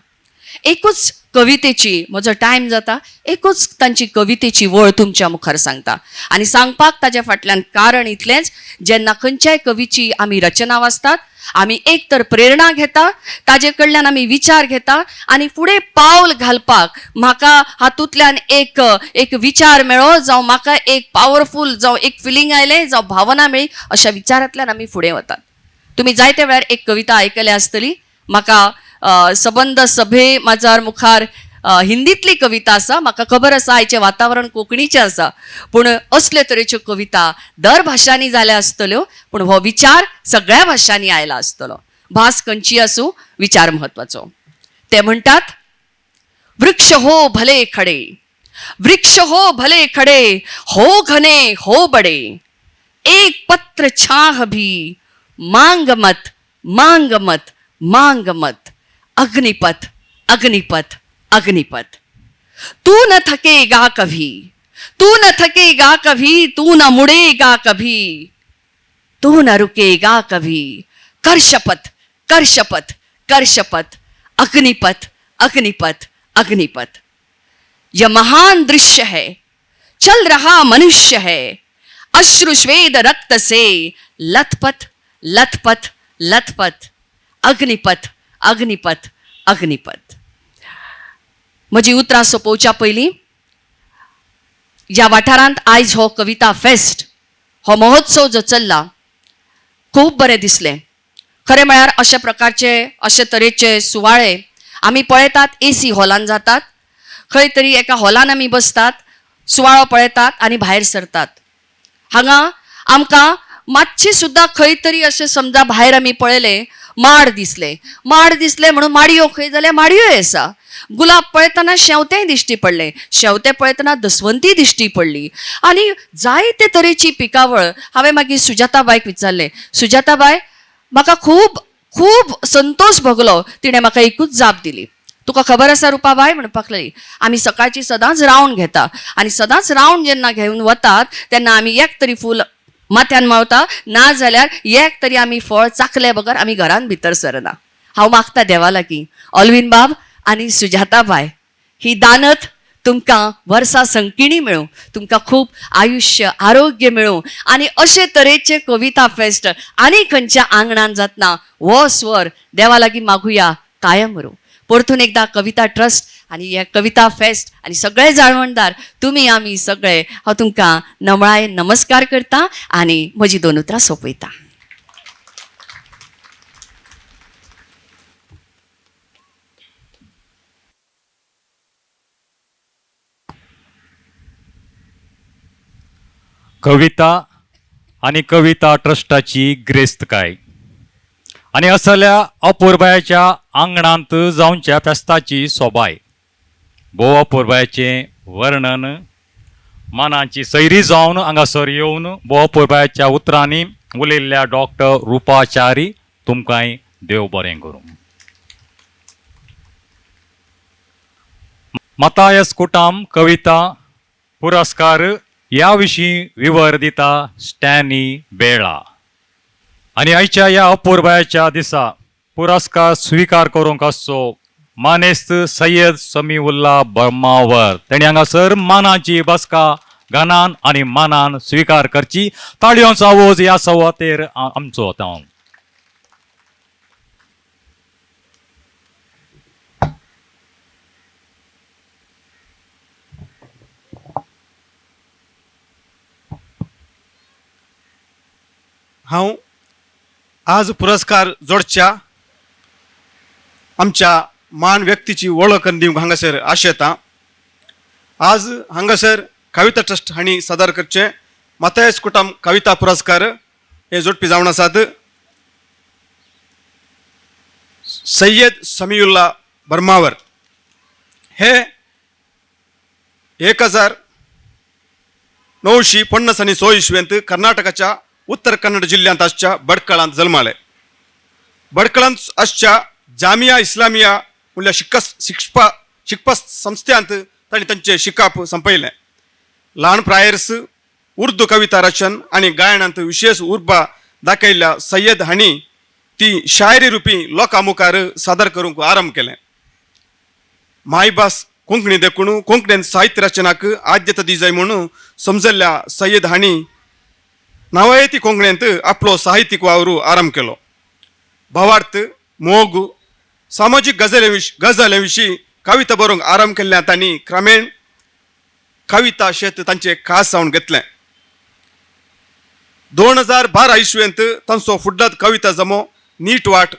एकूच कवितेची, म्हजो टायम जाता, एकूच तांची कवितेची वळ तुमच्या मुखार सांगता. आनी सांगपाक ताज्या फाटल्यान कारण इतलेंच, जेन्ना खंयच्याय कवीची आमी रचना वाचतात आमी एक तर प्रेरणा घेता, ताजे कडल्यान आमी विचार घेता आनी फुडें पावल घालपाक म्हाका हातूंतल्यान एक एक विचार मेळ्ळो, जावं म्हाका एक पावरफूल जावं एक फिलींग आयलें, जावं भावना मेळ्ळी, अशा विचारांतल्यान आमी फुडें वतात. तुमी जायते वेळार एक कविता आयकल्या आसतली. म्हाका सबंद सभे माजार मुखार हिंदीतली कविता आसा, म्हाका खबर आसा आयचें वातावरण कोंकणीचें आसा, पूण असले तरेच्यो कविता दर भाशांनी जाल्या आसतल्यो, पूण हो विचार सगळ्या भाशांनी आयला आसतलो. भास खंयची आसूं, विचार म्हत्वाचो. ते म्हणटात, वृक्ष हो भले खडे, वृक्ष हो भले खडे, हो घने हो बडे, एक पत्र छाह भी मांग मत, मांग मत, मांग मत, अग्निपथ अग्निपथ अग्निपथ. तू न थकेगा कभी, तू न थकेगा कभी, तू न मुड़ेगा कभी, तू न रुकेगा कभी, कर शपथ कर शपथ कर शपथ, अग्निपथ अग्निपथ अग्निपथ. यह महान दृश्य है, चल रहा मनुष्य है, अश्रु श्वेद रक्त से लथपथ लथपथ लथपथ, अग्निपथ अग्निपथ अग्निपथ. म्हजी उतरां सोंपोवच्या पयलीं, ज्या वाठारांत आयज हो कविता फेस्ट, हो महोत्सव जो चल्ला, खूब बरें दिसलें. खरें म्हळ्यार अशा प्रकारचे अशे तरेचे सुवाळे आमी पळयतात, एसी हॉलान जातात, खंय तरी एका हॉलान आमी बसतात, सुवाळो पळयतात आनी भायर सरतात. हांगा आमकां मातशी सुद्दां खंय तरी अशें समजा भायर आमी पळयलें, माड दिसले, माड दिसले म्हणून माडयो खंय जाल्यार माडयोय आसा. गुलाब पळयतना शेंवतेंय दिश्टी पडलें, शेंवतें पळयतना दसवंती दिश्टी पडली, आनी जायते तरेची पिकावळ. हांवें मागीर सुजाताबायक विचारलें, सुजाताबाय म्हाका खूब खूब संतोश भोगलो. तिणें म्हाका एकूच जाप दिली, तुका खबर आसा रुपाबाय म्हणपाक लागली, आमी सकाळची सदांच रावंड घेता आनी सदांच रावंड जेन्ना घेवन वतात तेन्ना आमी एक तरी फूल माथ्यान मावता, ना जाल्यार एक तरी आमी फळ चाखले बगर आमी घरान भितर सरना. हांव मागता देवा लागीं, ऑलवीन बाब आनी सुजाताबाय ही दानत तुमकां वर्सां संकिणी मेळूं, तुमकां खूब आयुश्य आरोग्य मेळूं, आनी अशे तरेचे कविता फेस्ट आनी खंयच्या आंगणान जातना हो स्वर देवा लागीं मागुया कायम उरूं. परतून एकदां कविता ट्रस्ट आनी हे कविता फेस्ट आनी सगळे जाळवणदार तुमी आमी सगळे, हांव तुमकां नमळायेन नमस्कार करता आनी म्हजी दोन उतरां सोंपयता. कविता आनी कविता ट्रस्टाची ग्रेस्तकाय आनी असल्या अपुरबायाच्या आंगणांत जावच्या फेस्ताची सोबाय, भोव अपुरबायाचें वर्णन, मनाची सैरी जावन हांगासर येवन भोव अपुरबायाच्या उतरांनी उलयल्ल्या डॉक्टर रुपाचारी तुमकांय देव बरें करूं. मतायस कुटाम कविता पुरस्कार ह्या विशीं विवर दिता स्टॅनी बेळा. आनी आयच्या ह्या अपुरबायाच्या दिसा पुरस्कार स्विकार करूंक आसचो मानेस्त सय्यद समीउल्ला बर्मावर तेणी हांगासर मानाची बसका गानान आनी मानान स्विकार करची. ताळयोंचो आवाज ह्या सवातेर आमचो आतां. हांव आज पुरस्कार जोडच्या आमच्या मान व्यक्तीची वळख करून दिवंक हांगासर आशेता. आज हांगासर कविता ट्रस्ट हांणी सादर करचे मतायस कुटाम कविता पुरस्कार हे जोडपी जावन आसात सय्यद समीउल्ला बर्मावर. हे 1950 आनी 100 इसवेंत कर्नाटकाच्या उत्तर कन्नड जिल्ल्यांत आसच्या बडकळांत जल्माले. बडकळांत आसच्या जामिया इस्लामिया म्हणल्यार शिकपा संस्थ्यांत तांणी तांचें शिकप संपयलें. ल्हान प्रायर्स उर्दू कविता रचन आनी गायनांत विशेश उर्बा दाखयल्ल्या सय्यद हांणी ती शायरी रुपी लोकां मुखार सादर करूंक आरंभ केलें. मायभास कोंकणी देखून कोंकणीन साहित्य रचनाक आद्यता दी जाय म्हणून समजल्ल्या सय्यद हांणी नवायती कोंकणींत आपलो साहित्यीक वावर आरंभ केलो. भावार्थ, मोग, सामाजीक गजाले विशीं कविता बरोवंक आरंभ केल्ल्या तांणी क्रमेण कविता शेत तांचें खास जावन घेतलें. 2012 इसवेंत तांचो फुडलो कविता जमो नीट वाट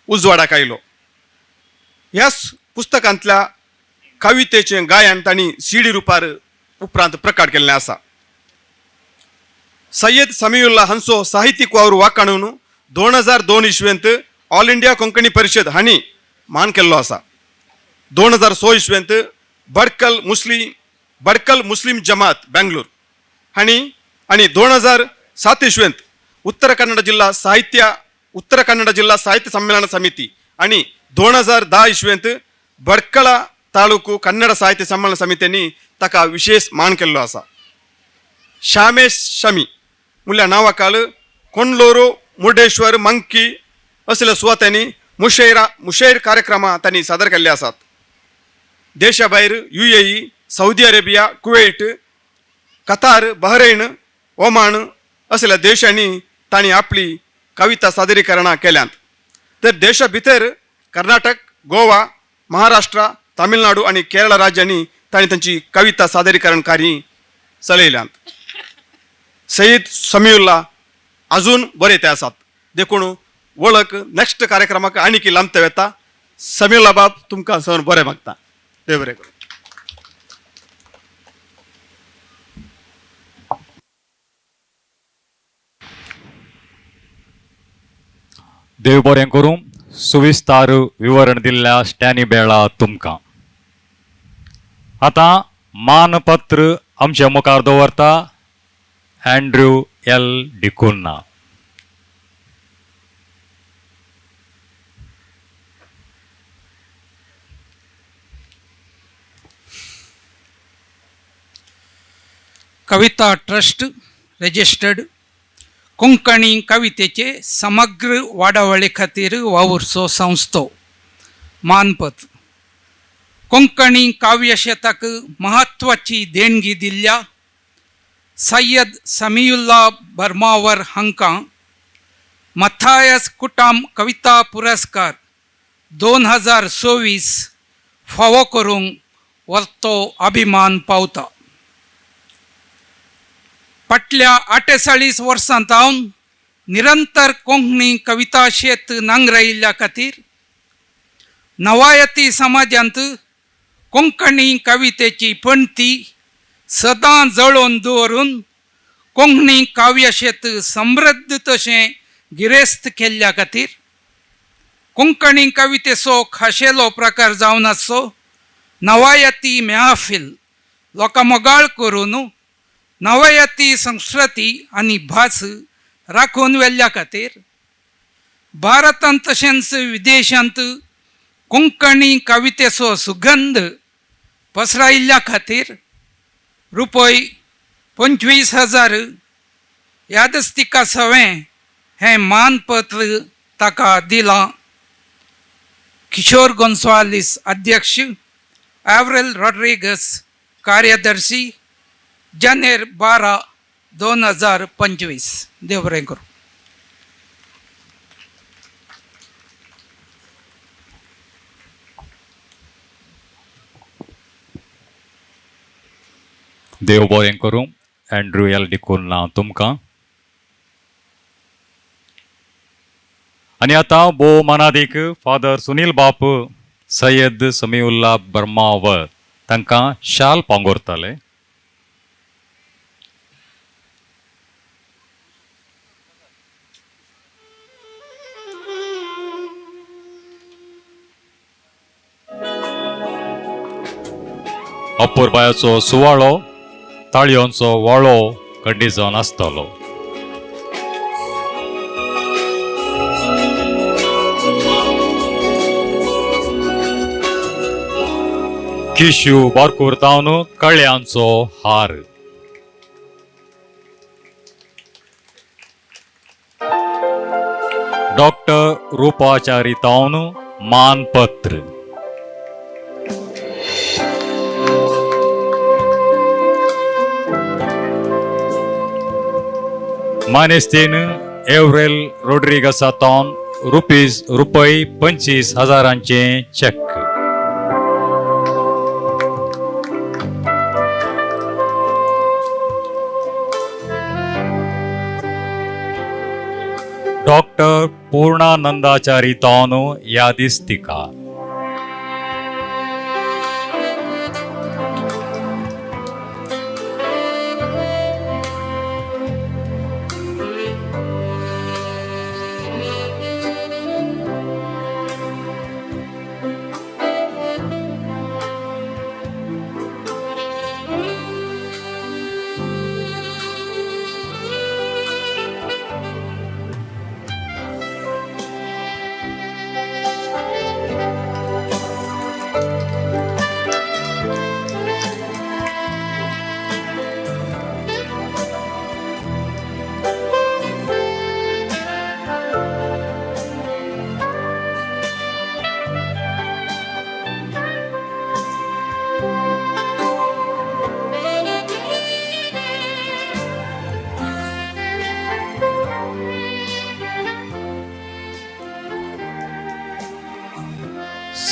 उजवाडाक आयलो. ह्याच पुस्तकांतल्या कवितेचें गायन तांणी सीडी रुपार उपरांत प्रकट केल्लें आसा. सय्यद समीउल्ला हांचो साहित्यीक वावर वाखाणून 2002 इसवेंत ऑल इंडिया कोंकणी परिशद हांणी मान केल्लो आसा. 2006 इसवेंत बडकल मुस्लीम जमात बेंगलोर हांणी आनी 2007 इसवेंत उत्तर कन्नड जिल्हा साहित्य संमेलन समिती आनी 2010 इसवेंत बडकळा तालुकू कन्नड साहित्य संमेलन समितींनी ताका विशेष मान केल्लो आसा. श्यामेश शमी म्हणल्यार नांवाखाल कोंडलोरू, मुर्डेश्वर, मंकी असल्या सुवातांनी मुशैर कार्यक्रमां तांणी सादर केल्ले आसात. देशा भायर UAE, Saudi Arabia, Kuwait, Qatar, Bahrain, Oman असल्या देशांनी तांणी आपली कविता सादरीकरणां केल्यांत. तर देशा भितर कर्नाटक, गोवा, महाराष्ट्र, तामिळनाडू आनी केरळ राज्यांनी तांणी तांची कविता सादरीकरण कार्य चलयल्यांत. सय्यद समीउल्ला अजून बरे ते आसात देखून वळख नेक्स्ट कार्यक्रमाक आनीक लांबते वेता. समीउल्ला बाब तुमकां सर बरें मागता. देव बरें करूं. देव बरें करूं. सुविस्तार विवरण दिल्ल्या स्टॅनी बेळा तुमकां. आतां मानपत्र आमच्या मुखार दवरता Andrew L D'Cunha. Kavita trust registered Konkani कवितेचे समग्र वाडावळे खातीर वावुरचो संस्थो मानपत्र. कोंकणी काव्यशेताक म्हत्वाची देणगी दिल्ल्या सय्यद समीउल्ला बर्मावर हांकां मथायस कुटाम कविता पुरस्कार 2024 फावो करूंक वर्तो अभिमान पावता. फाटल्या 48 वर्सां सावन निरंतर कोंकणी कविता शेत नांगरायिल्ल्या खातीर नवायती समाजांत कोंकणी कवितेची पणती सदां जळोवन दवरून कोंकणी काव्यशेत समृद्ध तशें गिरेस्त केल्ल्या खातीर कोंकणी कवितेचो खाशेलो प्रकार जावन आसचो नवायती मेहाफील लोकां मोगाळ करून नवयती संस्कृती आनी भास राखून व्हेल्ल्या खातीर भारतांत तशेंच विदेशांत कोंकणी कवितेचो सुगंध पसरायिल्ल्या खातीर रुपय 25,000 यादस्तिका सवें हें मानपत्र ताका दिलां. किशोर गोन्साल्वीस अध्यक्ष, एव्रेल रॉड्रिगस कार्यदर्शी, जानेर 12, 2025. देव बरें करूं. देव बरें करूं. एंड्रू एल डिकुन्हा तुमकां. आनी आतां भोव मानादीक फादर सुनील बाप सय्यद समीउल्ला बर्मावर तांकां शाल पांगोरताले. अपुरबायाचो सुवाळो ताळयोंचो वाळो खंडीत जावन आसतलो. किशू बारकूर तावन कळ्यांचो हार. डॉक्टर रुपाचारी तावन मानपत्र. मानेस्तीन एव्रेल रोड्रिगसा तावन रुपीज रुपय 25,000 चॅक. डॉक्टर पूर्णानंदाचारी तावन यादिस्तिका.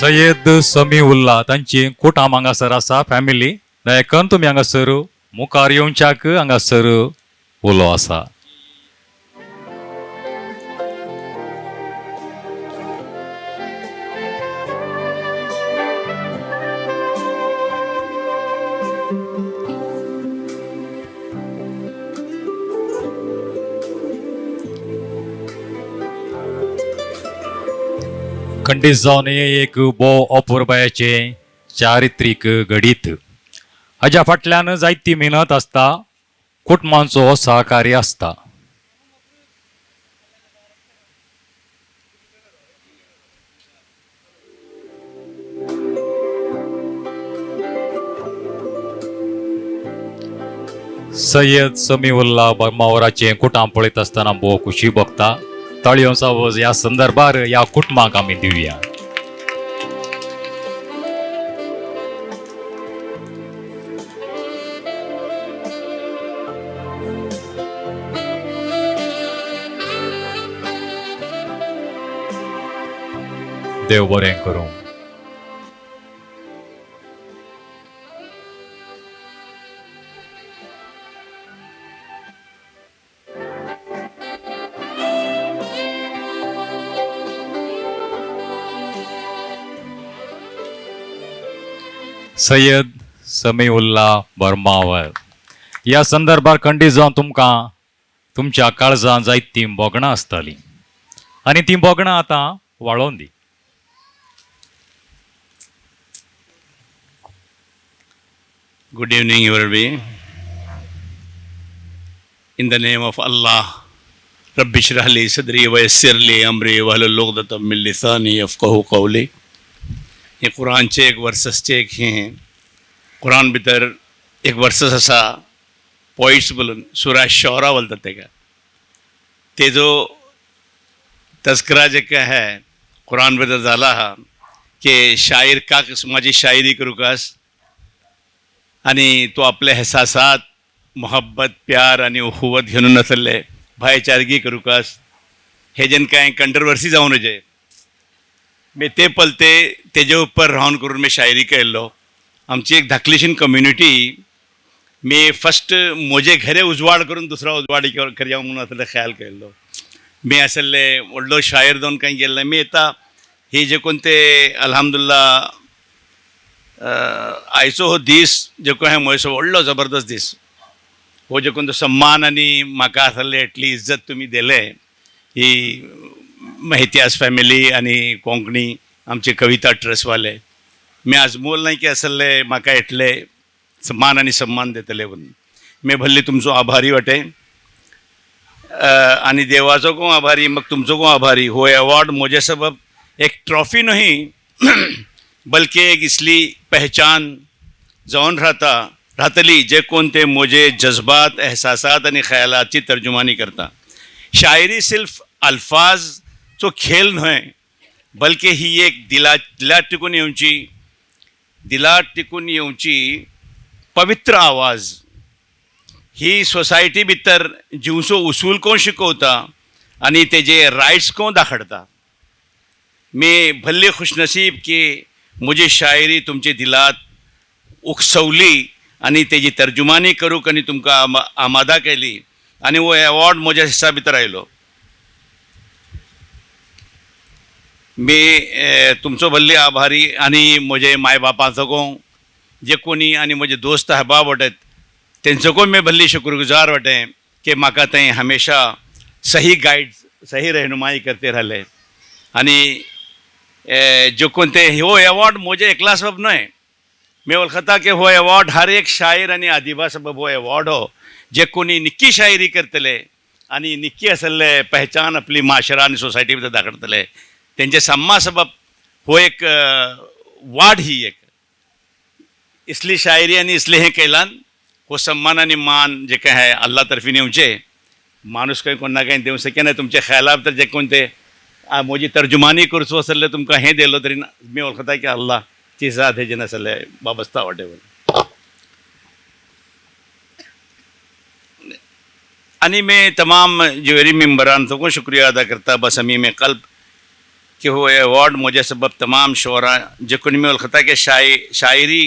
सय्यद समीउल्ला तांची कुटाम हांगासर आसा, फॅमिली. दयाकन तुमी हांगासर मुखार येवच्याक हांगासर उलो आसा. खंडीत जावन एक भोव अपुरबायाचें चारित्रीक घडीत. हाज्या फाटल्यान जायती मेहनत आसता, कुटुंबांचो सहकार्य आसता. सय्यद समीउल्ला बर्मावराचें कुटाम पळयत आसतना भोव खुशी भोगता. ताळयोंचो आवाज ह्या संदर्भार ह्या कुटुंबाक आमी दिवया. देव बरें करूं. सय्यद समीउल्ला बर्मावर ह्या संदर्भार खंडीत जावन तुमकां तुमच्या काळजान जायत तीं भोगणां आसतालीं आनी तीं भोगणां आतां वाळोवन दी. Good evening, everybody. In the name of Allah, rabbi इश्रह ली सदरी वयस्सिर ली अमरी वहलुल उक़दतम मिन लिसानी यफ़क़हू क़ौली। हे कुरानचे एक वर्ससचे एक हें कुरान भितर एक वर्सस आसा पॉइट्स बोलून सुरा शौरा बोलतात तेका, तेजो तस्करा जे काय है कुरान भितर जाला आहा की शायर का किस्माची शायरी करूकास आनी तो आपले एहसासात मोहब्बत प्यार आनी उखुवत घेवन नासले भाईचारगी करूकास हे जेन कांय कंट्रोवर्सी जावन जे मी ते पलते तेजे उपर रावन करून मी शायरी केल्लो। आमची एक धाकलीशीन कम्युनिटी मी फस्ट म्हजे घरे उजवाड करून दुसरा उजवाड करया म्हणून आसले ख्याल केल्लो। मी आसले व्हडलो शायर जावन कांय गेल्ले मी येता ही जे कोण ते अल्हम्दुलिल्लाह आयचो हो दीस जे कोण म्हजो व्हडलो जबरदस्त दीस हो जे कोण तो सम्मान आनी म्हाका आसले इतली इज्जत तुमी दिले ही इतिहास फॅमिली आनी कोंकणी आमचे कविता ट्रस्टवाले मी आजमोल नाही की आसले म्हाका इतले मान आनी सम्मान दितले म्हणून मी भल्ली तुमचो आभारी वाटे आनी देवाचो कोण आभारी मग तुमचो कोण आभारी। हो अवॉर्ड म्हजे सबब एक ट्रॉफी न्हय बल्कि एक इसली पहचान जावन राहता राहतली जे कोण ते म्हजे जज्बात एहसासात आनी ख्यालाची तर्जुमानी करता। शायरी सिर्फ अल्फाजचो खेळ न्हय बल्कि ही एक दिला टिकून येवची दिला टिकून येवची पवित्र आवाज ही सोसायटी भितर जिवचो उसूल कोण शिकवता आनी तेजे रायट्स कोण दाखडता। मी भल्ले खुशनसीब की म्हजी शायरी तुमचे दिलात उकसवली आनी तेजी तर्जुमानी करूंक आनी तुमकां आमादा केली आनी हो एवॉर्ड म्हज्या हिस्सा भितर आयलो। मी तुमचो भल्ले आभारी आनी म्हजे माय बापाचो कोण जे कोणी आनी म्हजे दोस्त अहबाब वाटत तेंचो मी भल्ली शुक्रगुजार वाटे की म्हाका थंय हमेशा सही गायड सही रहनुमाई करते राहिले। आनी जो कोण ते हो एवॉर्ड म्हजे एकला सबब न्हय मी वळखता की हो एवॉर्ड हर एक शायर आनी अदिबा सबब हो एवॉर्ड हो जे कोणी निक्की शायरी करतले आनी निक्की आसले पहचान आपली माशरा आनी सोसायटी भितर दाखयतले तेंचे सम्मा सबब हो एक वाड ही एक इसली शायरी आनी इसले हें केलान हो सम्मान आनी मान जे काय आहे अल्लाह तर्फीन येवचे माणूस खंय कोण ना कांय दिवंक शकेना तुमचे ख्याला भितर जे कोण ते म्हजी तर्जुमानी करचो आसले तुमकां हें दिलो तरी मी वळखता की अल्लाहची जात हेजेन आसले बाबस्ता वाटे आनी मैं तमाम ज्वेरी मेम्बरांचो शुक्रिया अदा करता बस अमी में कल्ब की हो अवॉर्ड म्हजे सबब तमाम शोरा जे कोणी मी वळखता की शायरी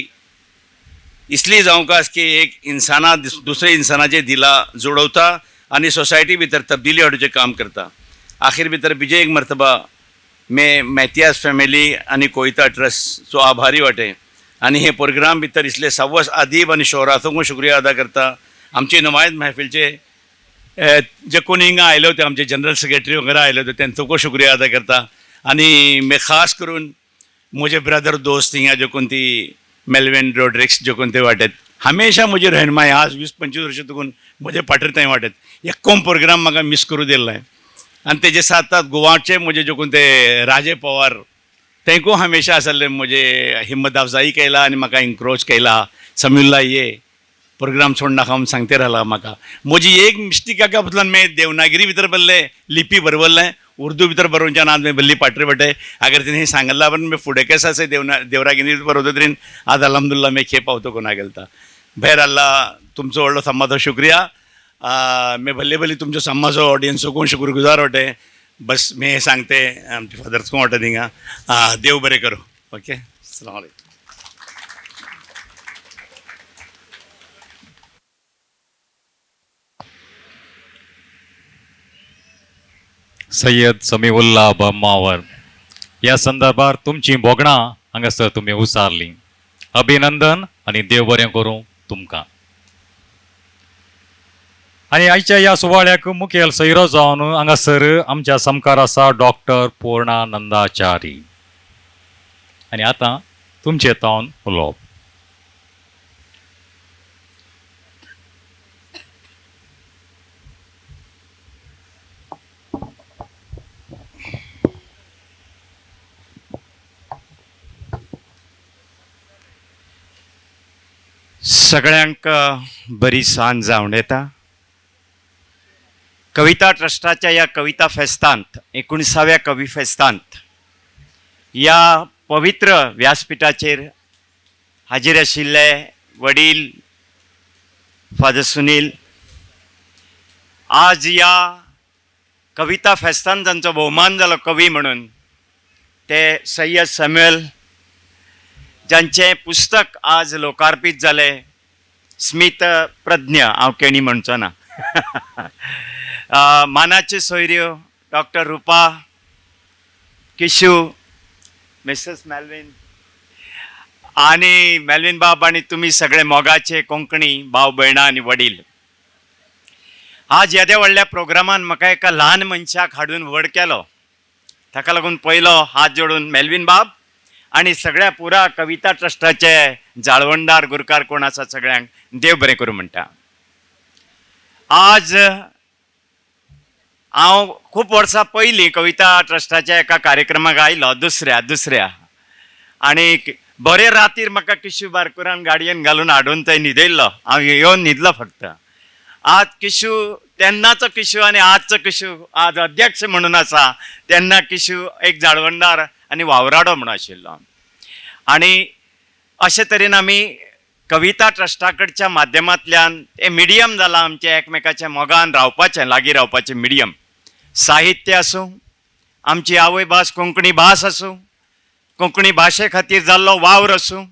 इसलिए जावंक की एक इंसाना दुसरे इंसानाचे दिला जोडवता आनी सोसायटी भितर तब्दिली हाडूचें काम करता। आखिर भितर विजय एक मर्तबा मैं मैतियास फॅमिली आनी कोयता ट्रस्टचो आभारी वाटे आनी हे प्रोग्राम भितर इसले सव्वस अदीब आनी शोराचो शुक्रिया अदा करता। आमचे नमायत महफिलचे जे कोणी हिंगा आयले होते आमचे जनरल सेक्रेटरी वगैरे आयले होते तेंचो शुक्रिया अदा करता। आनी मी खास करून म्हजे ब्रदर दोस्त हिंगा जे कोण ती मेलवेन रोड्रिक्स जे कोण ते वाटेत हमेशा म्हजी रहनुमाई आज 20-25 वर्सां तुकून म्हजे पाटर थंय वाटेत एक कोण प्रोग्राम म्हाका मिस करूं दिलो ना। आनी तेजे साथ साथ गोवाचे म्हजे जे कोण ते राजे पवार तेंको हमेशा आसले म्हजे हिम्मत अफजाई केला आनी म्हाका इनक्रोच केला समीउल्ला ये प्रोग्राम सोडनाका म्हणून सांगते राहिला म्हाका। म्हजी एक मिस्टेक काका बदलान मैं देवनागिरी भितर बरले लिपी बरवल्लें उर्दू भितर बरोवच्यान आज मैं बल्ली पाटरे बटे अगर तिने सांगला पण मी फुडें केस आसा देवरागिरी बरोवता तरी आज अलहमदुल्ला मी खेप पावतो कोणा गेलता। भेर अल्लाह तुमचो व्हडलो सम्माचो शुक्रिया मी भल्ले भल्ली तुमचो सम्माचो ऑडियन्सो कोण शुक्रगुजार वाटे बस मी हे सांगते आमचे फादर्स कोण वाटत हिंगा देव बरें करूं ओके अस्सलाम वालेकुम। सय्यद समीउल्ला बम्मावर ह्या संदर्भार तुमची भोगणां हांगासर तुमी उसारली अभिनंदन आनी देव बरें करूं तुमकां। आनी आयच्या ह्या सुवाळ्याक मुखेल सैरो जावन हांगासर आमच्या सामकार आसा डॉक्टर पूर्णानंदाचारी आनी आतां तुमचें तावन उलोवप। सगळ्यांक बरी सांज जावन येता. कविता ट्रस्टाच्या ह्या कविता फेस्तांत, 19व्या कवी फेस्तांत, ह्या पवित्र व्यासपिठाचेर हाजीर आशिल्ले वडील फादर सुनील, आज ह्या कविता फेस्तान जांचो भोवमान जालो कवी म्हणून ते सय्यद सॅम्युअल, जांचें पुस्तक आज लोकार्पीत जालें स्मित प्रज्ञ, हांव केणी म्हणचो ना. मानाचे सोयऱ्यो डॉक्टर रुपा किशू, मिसेस मेल्विन आनी मेल्विन बाब आनी तुमी सगळे मोगाचे कोंकणी भाव भयणां आनी वडील, आज येद्या व्हडल्या प्रोग्रामान म्हाका एका ल्हान मनशाक हाडून व्हड केलो. ताका लागून पयलो हात जोडून मेल्विन बाब आनी सगळ्या पुरा कविता ट्रस्टाचे जाळवणदार गुरकार कोण आसा सगळ्यांक देव बरें करूं म्हणटा. आज हांव खूब वर्सां पयलीं कविता ट्रस्टाच्या एका कार्यक्रमाक आयलो, दुसऱ्या दुसऱ्या आनी बरे रातीर म्हाका किशू बारकुरान गाडयेन घालून हाडून थंय न्हिदयल्लो. हांव येवन न्हिदलो फक्त. आज किशू, तेन्नाचो किशू आनी आजचो किशू आज अध्यक्ष म्हणून आसा, तेन्ना किशू एक जाळवणदार आनी वावराडो म्हणून आशिल्लो. आनी अशे तरेन आमी कविता ट्रस्टा कडच्या माध्यमांतल्यान तें मिडियम जालां आमचें एकमेकाच्या मोगान रावपाचें, लागीं रावपाचें मिडियम. साहित्य आसूं, आमची आवय भास कोंकणी भास आसूं, कोंकणी भाशे खातीर जाल्लो वावर आसूं,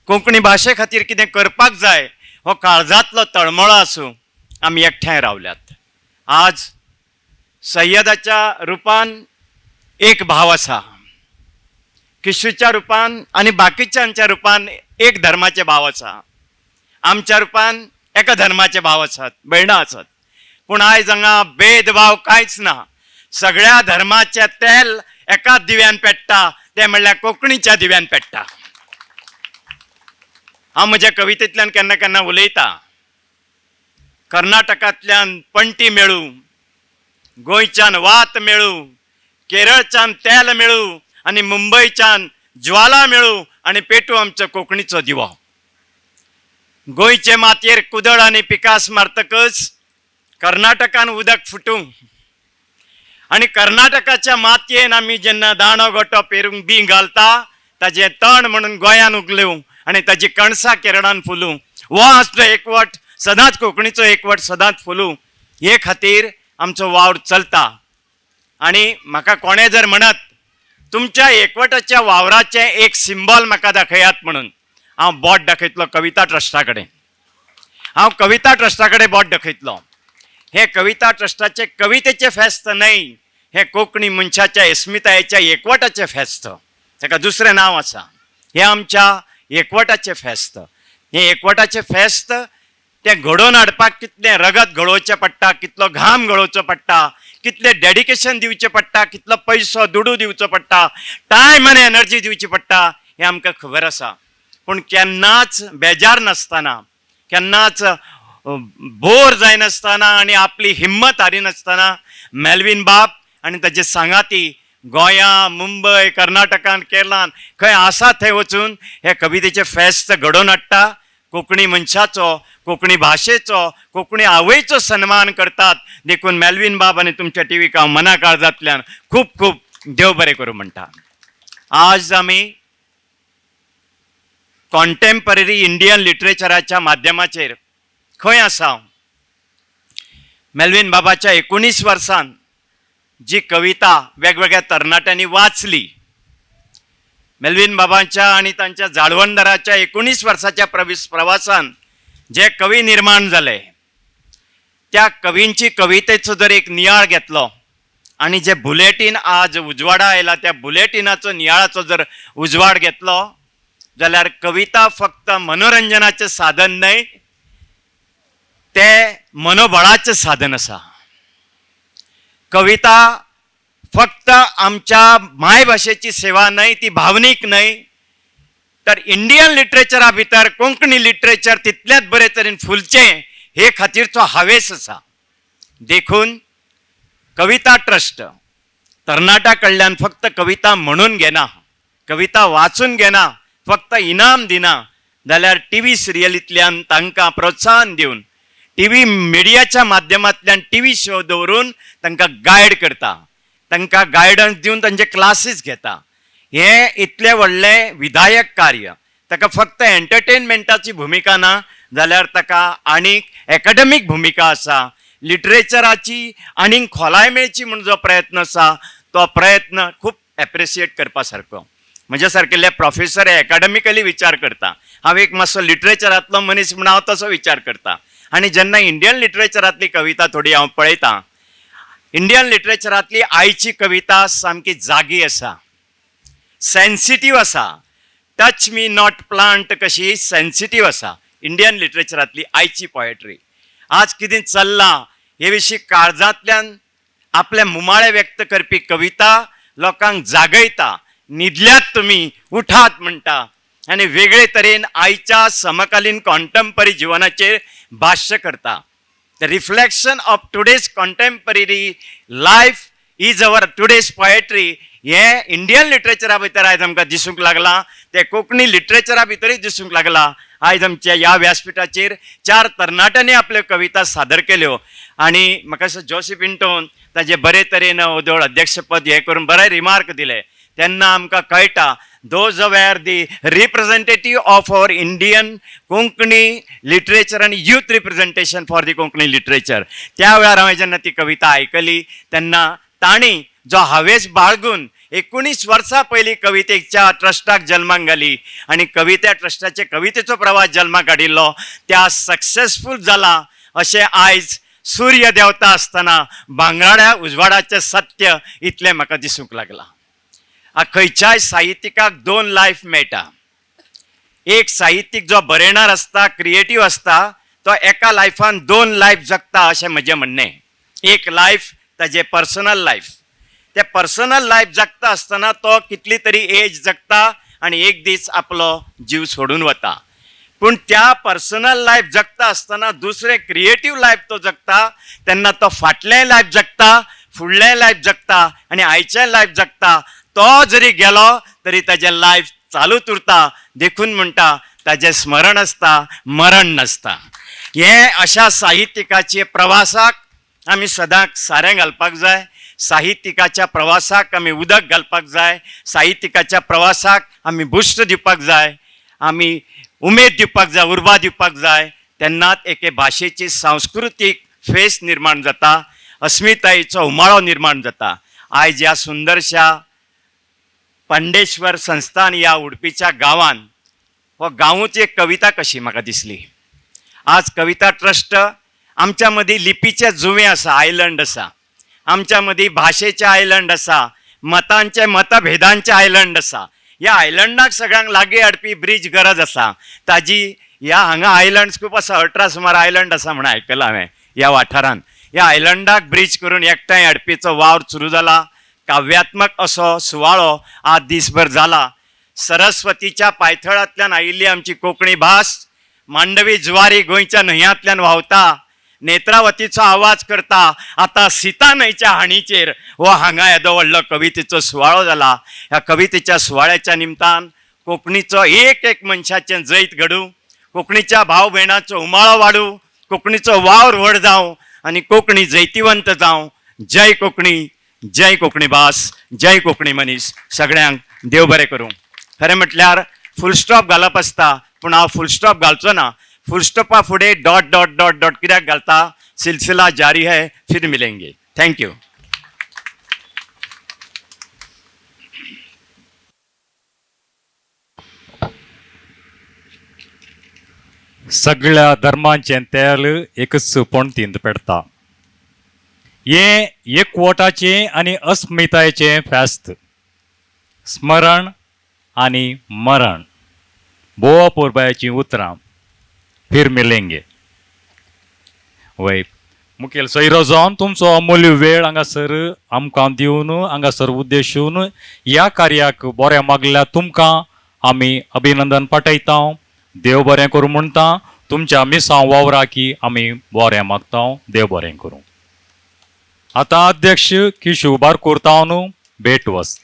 कोंकणी भाशे खातीर कितें करपाक जाय हो काळजांतलो तळमळो आसूं, आमी एकठांय रावल्यात. आज सय्यदाच्या रुपान एक भाव आसा, किशूच्या रुपान आनी बाकीच्यांच्या रुपान एक धर्माचे भाव आसा, आमच्या रुपान एका धर्माचे भाव आसात, भयणां आसात. पूण आयज हांगा भेदभाव कांयच ना. सगळ्या धर्माचें तेल एकाच दिव्यान पेट्टा, तें म्हणल्यार कोंकणीच्या दिव्यान पेट्टा. हांव म्हज्या कवितेंतल्यान केन्ना केन्ना उलयतां, कर्नाटकांतल्यान पणटी मेळूं, गोंयच्यान वात मेळूं, केरळच्यान तेल मेळूं आनी मुंबयच्यान ज्वाला मेळूं आनी पेटू आमचो कोंकणीचो दिवो. गोंयचे मातयेर कुदळ आनी पिकास मारतकच कर्नाटकान उदक फुटूं आनी कर्नाटकाच्या मातयेन आमी जेन्ना दाणो गोटो पेरूंक बी घालता ताजें तण म्हणून गोंयान उगलें आनी ताजी कणसां केरळान फुलूं. हो आमचो एकवट सदांच, कोंकणीचो एकवट सदांच फुलूं हे खातीर आमचो वावर चलता. आनी म्हाका कोणें जर म्हणत तुमच्या एकवटाच्या वावराचें एक सिंबॉल म्हाका दाखयात म्हणून, हांव बोट दाखयतलो कविता ट्रस्टा कडेन. हांव कविता ट्रस्टा कडेन बोट दाखयतलो. हें कविता ट्रस्टाचें कवितेचें फेस्त न्हय, हें कोंकणी मनशाच्या अस्मितायेच्या एकवटाचें फेस्त. ताका दुसरें नांव आसा. हें आमच्या एकवटाचें फेस्त. हें एकवटाचें फेस्त तें घडोवन हाडपाक कितलें रगत गळोवचें पडटा, कितलो घाम गळोवचो पडटा, कितलें डेडिकेशन दिवचें पडटा, कितलो पयसो दुडू दिवचो पडटा, टायम आनी एनर्जी दिवची पडटा, हें आमकां खबर आसा. पूण केन्नाच बेजार नासतना, केन्नाच बोर जायनासतना आनी आपली हिम्मत हारिनासतना मेल्विन बाब आनी ताजे सांगाती गोंया, मुंबय, कर्नाटकान, केरळान खंय आसा थंय वचून हे कवितेचें फेस्त घडोवन हाडटा. कोंकणी मनशाचो, कोंकणी भाशेचो, कोंकणी आवयचो सन्मान करतात. देखून मेल्विन बाब आनी तुमच्या टिवीक हांव मना काळजांतल्यान खूब खूब देव बरें करूं म्हणटा. आज आमी कॉन्टेम्पररी इंडियन लिटरेचराच्या माध्यमाचेर खंय आसा? मेल्विन बाबाच्या 19 वर्सान जी कविता वेगवेगळ्या तरणाट्यांनी वाचली, मेल्विन बाबांच्या आनी तांच्या जाळवणदाराच्या 19 वर्साच्या प्रवासान जे कवी निर्माण जाले त्या कवींची कवितेचो जर एक नियाळ घेतलो आनी जे बुलेटीन आज उजवाडा आयला त्या बुलेटिनाचो नियाळाचो जर उजवाड घेतलो जाल्यार कविता फक्त मनोरंजनाचें साधन न्हय, तें मनोबळाचें साधन आसा. कविता फक्त आमच्या मायभाशेची सेवा न्हय, ती भावनीक न्हय, तर इंडियन लिटरेचरा भितर कोंकणी लिटरेचर तितलेंच बरे तरेन फुलचें हे खातीरचो हावेस आसा. देखून कविता ट्रस्ट तरणाट्या कडल्यान फक्त कविता म्हणून घेना, कविता वाचून घेना, फक्त इनाम दिना, जाल्यार टी व्ही सिरियलींतल्यान तांकां प्रोत्साहन दिवन टी व्ही मिडियाच्या माध्यमांतल्यान टी व्ही शो दवरून तांकां गायड करता, तांकां गायडन्स दिवन तांचे क्लासीस घेता. हें इतलें व्हडलें विधायक कार्य, ताका फक्त एंटरटेनमेंटाची भुमिका ना जाल्यार ताका आनीक एकाडेमीक भुमिका आसा. लिटरेचराची आनीक खोलाय मेळची म्हूण जो प्रयत्न आसा तो प्रयत्न खूब एप्रिशिएट करपा सारको. म्हज्या सारकेले प्रोफेसर एकाडेमिकली विचार करता, हांव एक मातसो लिटरेचरांतलो मनीस म्हूण हांव तसो विचार करता. आनी जेन्ना इंडियन लिटरेचरांतली कविता थोडी हांव पळयतां, इंडियन लिटरेचरांतली आयची कविता सामकी जागी आसा, सेन्सिटीव आसा. टच मी not plant कशी सेन्सिटीव आसा इंडियन लिटरेचरांतली आयची पोएट्री. आज कितें चल्लां हे विशीं काळजांतल्यान आपले मुमाळे व्यक्त करपी कविता लोकांक जागयता. न्हिदल्यात तुमी, उठात म्हणटा आनी वेगळे तरेन आयच्या समकालीन कॉन्टेम्पररी जिवनाचेर भाश्य करता. The reflection of today's contemporary life is our today's poetry. हें इंडियन लिटरेचरा भितर आयज आमकां दिसूंक लागलां, तें कोंकणी लिटरेचरा भितरूय दिसूंक लागलां. आयज आमच्या ह्या व्यासपिठाचेर 4 तरणाट्यांनी आपल्यो कविता सादर केल्यो आनी म्हाका दिसता जोसी पिंटोन ताजे बरे तरेन ओदोळ अध्यक्षपद हें करून बरे रिमार्क दिले. तेन्ना आमकां कळटा those were the representative of our Indian Konkani literature आनी youth representation for the Konkani literature. त्या वेळार हांवें जेन्ना ती कविता आयकली तेन्ना तांणी जो हावेस बाळगून 19 वर्सां पयलीं कवितेच्या ट्रस्टाक जल्माक घाली आनी कविता ट्रस्टाचे कवितेचो प्रवास जल्माक हाडिल्लो त्या सक्सेसफूल जाला अशें आयज सूर्य देवता आसतना भांगराळ्या उजवाडाचें सत्य इतलें म्हाका दिसूंक लागलां. खंयच्याय साहित्यिकाक 2 लायफ मेळटा. एक साहित्यीक जो बरयणार आसता, क्रिएटीव आसता, तो एका लायफान 2 लायफ जगता अशें म्हजें म्हणणें. एक लायफ ताजें पर्सनल लायफ, ते पर्सनल लायफ जगता आसतना तो कितली तरी एज जगता आनी एक दीस आपलो जीव सोडून वता. पूण त्या पर्सनल लायफ जगता आसतना दुसरें क्रिएटीव लायफ तो जगता तेन्ना तो फाटलें लायफ जगता, फुडलें लायफ जगता आनी आयचें लायफ जगता. तो जरी गेलो तरी ताजें लायफ चालूच उरता. देखून म्हणटा ताजें स्मरण आसता, मरण नासता. हें अशा साहित्यिकाचे प्रवासाक आमी सदांच सारें घालपाक जाय, साहित्यिकाच्या प्रवासाक आमी उदक घालपाक जाय, साहित्यिकाच्या प्रवासाक आमी बुश्ट दिवपाक जाय, आमी उमेद दिवपाक जाय, उर्बा दिवपाक जाय. तेन्नाच एके भाशेची सांस्कृतीक फेस निर्माण जाता, अस्मितायेचो उमाळो निर्माण जाता. आयज ह्या सुंदरशा पंडेश्वर संस्थान ह्या उडपीच्या गांवान हो गांवूच एक कविता कशी म्हाका दिसली. आज कविता ट्रस्ट आमच्या मदीं लिपीचे जुवें आसा, आयलंड आसा, आमच्या मदीं भाशेचे आयलंड आसा, मतांचे मतभेदांचे आयलंड आसा. ह्या आयलंडाक सगळ्यांक लागीं हाडपी ब्रीज गरज आसा ताजी. ह्या हांगा आयलंड्स खूब आसा, 18 सुमार आयलंड आसा म्हूण आयकलां हांवें ह्या वाठारांत. ह्या आयलंडाक ब्रीज करून एकठांय हाडपीचो वावर सुरू जाला. काव्यात्मक असो सुवाळो आज दीसभर जाला. सरस्वतीच्या पायथळांतल्यान आयिल्ली आमची कोंकणी भास मांडवी जुवारी गोंयच्या न्हंयांतल्यान व्हांवता, नेत्रावतीचो आवाज करता. आतां सीता न्हंयच्या हांडीचेर हो हांगा येदो व्हडलो कवितेचो सुवाळो जाला. ह्या कवितेच्या सुवाळ्याच्या निमतान कोंकणीचो एक एक मनशाचें जैत घडूं, कोंकणीच्या भाव भयणाचो उमाळो वाडूं, कोंकणीचो वावर व्हड जावं आनी कोंकणी जैतिवंत जावं. जय कोंकणी, जय कोंकणी भास, जय कोंकणी मनीस. सगळ्यांक देव बरें करूं. खरें म्हटल्यार फुल स्टॉप घालप आसता, पूण हांव फुल स्टॉप घालचो ना. फुल स्टॉपा फुडें डॉट डॉट डॉट डॉट कित्याक घालता? सिलसिला जारी है, फिर मिलेंगे. Thank you. सगळ्या धर्मांचें तेल एकच पणतींत पेडटा. हें एकवटाचें आनी अस्मितायेचें फेस्त, स्मरण आनी मरण. बोवा पोरबायाचीं उतरां फिर मिलेंगे. वय मुखेल सोयरो जावन तुमचो अमूल्य वेळ हांगासर आमकां दिवन हांगासर उद्देशून ह्या कार्याक बरें मागल्या तुमकां आमी अभिनंदन पाठयता. देव बरें करूं म्हणटा. तुमच्या मिसांव वावराकी आमी बरें मागता. देव बरें करूं. आतां अध्यक्ष किशू बारकोर न्हू भेट वस्त.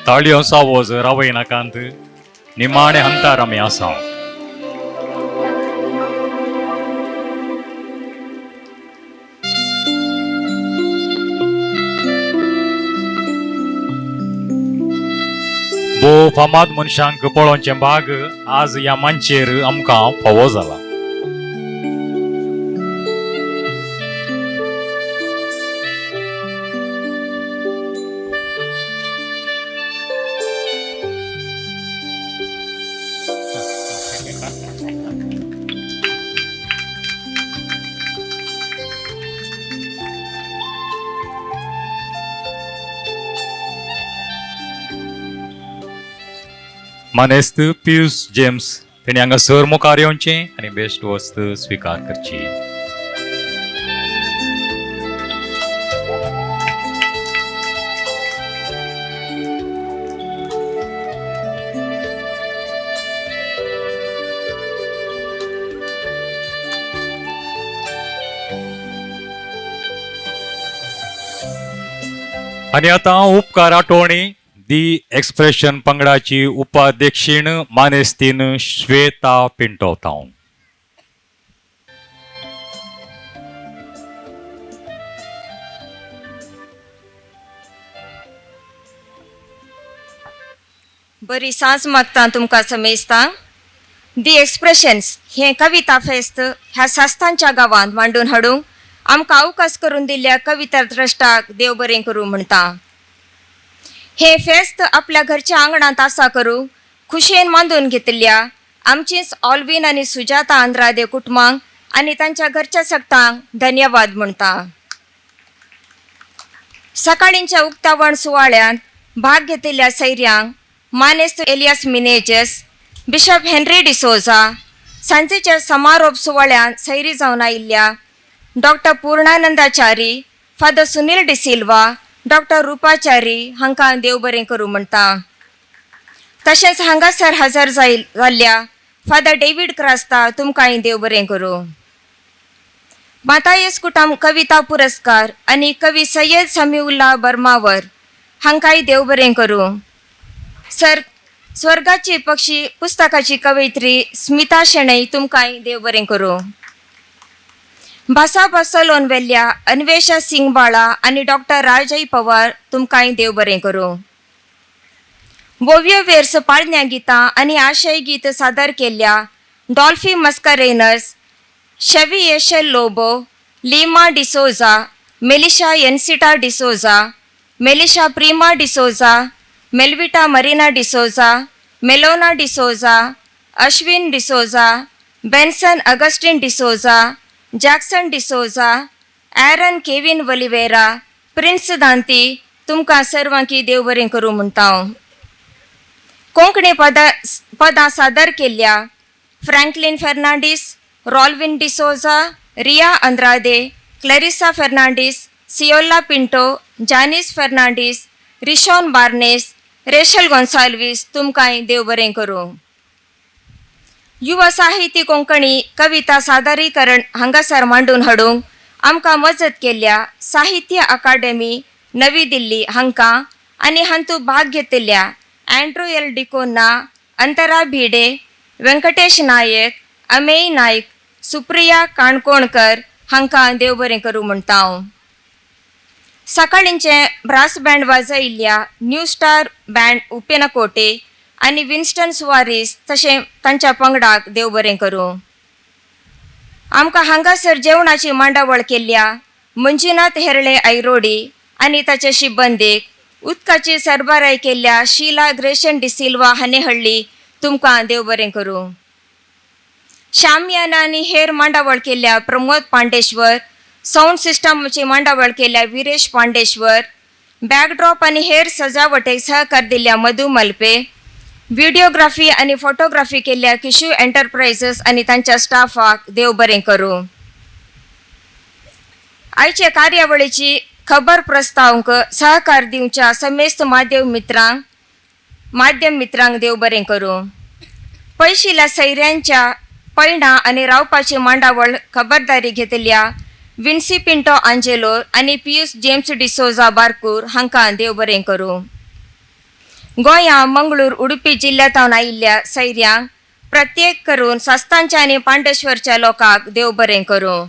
ताळयो आवाज रावयनाकांत निमाणे हंतार आमी आसा. भोव फामाद मनशांक पळोवचें भाग आज ह्या मांचेर आमकां फावो जाला. मानेस्त पियूस जेम्स तेणी हांगा सर मुखार येवचें आनी बेस्ट वस्त स्विकार करची. आनी आतां उपकार आठवणी दी एक्सप्रेशन पंगडाची उपाध्यक्षीण मानेस्तीन श्वेता पिंटो तावन. बरी सांज मागता तुमकां समेस्तां. दी एक्सप्रेशन्स हें कविता फेस्त ह्या सास्तांच्या गांवांत मांडून हाडूंक आमकां अवकाश करून दिल्ल्या कविता द्रश्टाक देव बरें करूं म्हणटा. हे फेस्त आपल्या घरच्या आंगणांत आसा करूं खुशयेन मांदून घेतिल्ल्या आमचीच ऑल्विन आनी सुजाता आंद्रादे कुटुंबांक आनी तांच्या घरच्या सगटांक धन्यवाद म्हणटा. सकाळींच्या उक्तावण सुवाळ्यांत भाग घेतिल्ल्या सैर्यांक मानेस्त एलियास मिनेजस, बिशप हेनरी डिसोजा, सांजेच्या समारोप सुवाळ्यांत सैरी जावन आयिल्ल्या doctor Purnanandachari, father Sunil D'Silva, doctor Rupachari हांकां देव बरें करूं म्हणटा. तशेंच हांगासर हजर जाल्ल्या फादर डेवीड क्रास्ता तुमकांय देव बरें करूं. मातायस कुटाम कविता पुरस्कार आनी कवी सय्यद समीउल्ला बर्मावर हांकांय देव बरें करूं. सर स्वर्गाची पक्षी पुस्तकाची कवयित्री स्मिता शेणै तुमकांय देव बरें करूं. भासा बसलोन वेल्ल्या अन्वेषा सिंगबाळा आनी डॉक्टर राजय पवार तुमकांय देव बरें करूं. वोव्यो वेर्स पाळण्या गितां आनी आशय गीत सादर केल्ल्या Dolphy Mascarenhas, Chevy Yeshel Lobo, Lima D'Souza, Melisha Encita D'Souza, Melisha Prima D'Souza, Melvita Marina D'Souza, Melona D'Souza, Ashwin D'Souza, Benson Augustine D'Souza, Jackson D'Souza, Aaron Kevin Oliveira, Prince Danti तुमकां सर्वांकी देव बरें करूं म्हणटा हांव. कोंकणी पदां सादर केल्ल्या Franklin Fernandes, Rolvin D'Souza, Riya Andrade, Clarissa Fernandes, Siola Pinto, Janice Fernandes, Rishon Barnes, Rachel Gonsalves तुमकांय देव बरें करूं. युवा साहित्य कोंकणी कविता सादरीकरण हांगासर मांडून हाडूंक आमकां मजत केल्ल्या साहित्य अकादेमी नवी दिल्ली हांकां आनी हातूंत भाग घेतिल्ल्या अँड्रू एल डिकोन्ना, अंतरा भिडे, व्यंकटेश नायक, अमेय नायक, सुप्रिया काणकोणकर हांकां देव बरें करूं म्हणटा हांव. सकाळींचें ब्रास बँड वाजयिल्ल्या न्यू स्टार बँड उपेनकोटे आनी विन्स्टन सुवारीस तशें तांच्या पंगडाक देव बरें करूं. आमकां हांगासर जेवणाची मांडावळ केल्ल्या मंजुनाथ हेरळे ऐरोडी आनी ताचे शिबंदीक, उदकाची सरबराय केल्ल्या शीला ग्रेशन डिसिल्वा हानेहळ्ळी तुमकां देव बरें करूं. शामियाना आनी हेर मांडावळ केल्ल्या प्रमोद पांडेश्वर, सावंड सिस्टमची मांडावळ केल्ल्या विरेश पांडेश्वर, बॅकड्रॉप आनी हेर सजावटेक सहकार दिल्ल्या मधू मलपे, व्हिडिओग्राफी आनी फोटोग्राफी केल्ल्या किशू एंटरप्रायझस आनी तांच्या स्टाफाक देव बरें करूं. आयचे कार्यावळीची खबर प्रस्तावंक सहकार दिवच्या समेस्त माध्यम मित्रांक देव बरें करूं. पयशिल्या सैऱ्यांच्या पयणां आनी रावपाची मांडावळ खबरदारी घेतिल्ल्या विन्सी पिंटो आंजेलो आनी पियूस जेम्स डिसोजा बारकूर हांकां देव बरें करूं. गोंया मंगळूर उडुपी जिल्ल्यांत आयिल्ल्या सैऱ्यांक प्रत्येक करून सास्तांच्या आनी पांडेश्वरच्या लोकांक देव बरें करूं.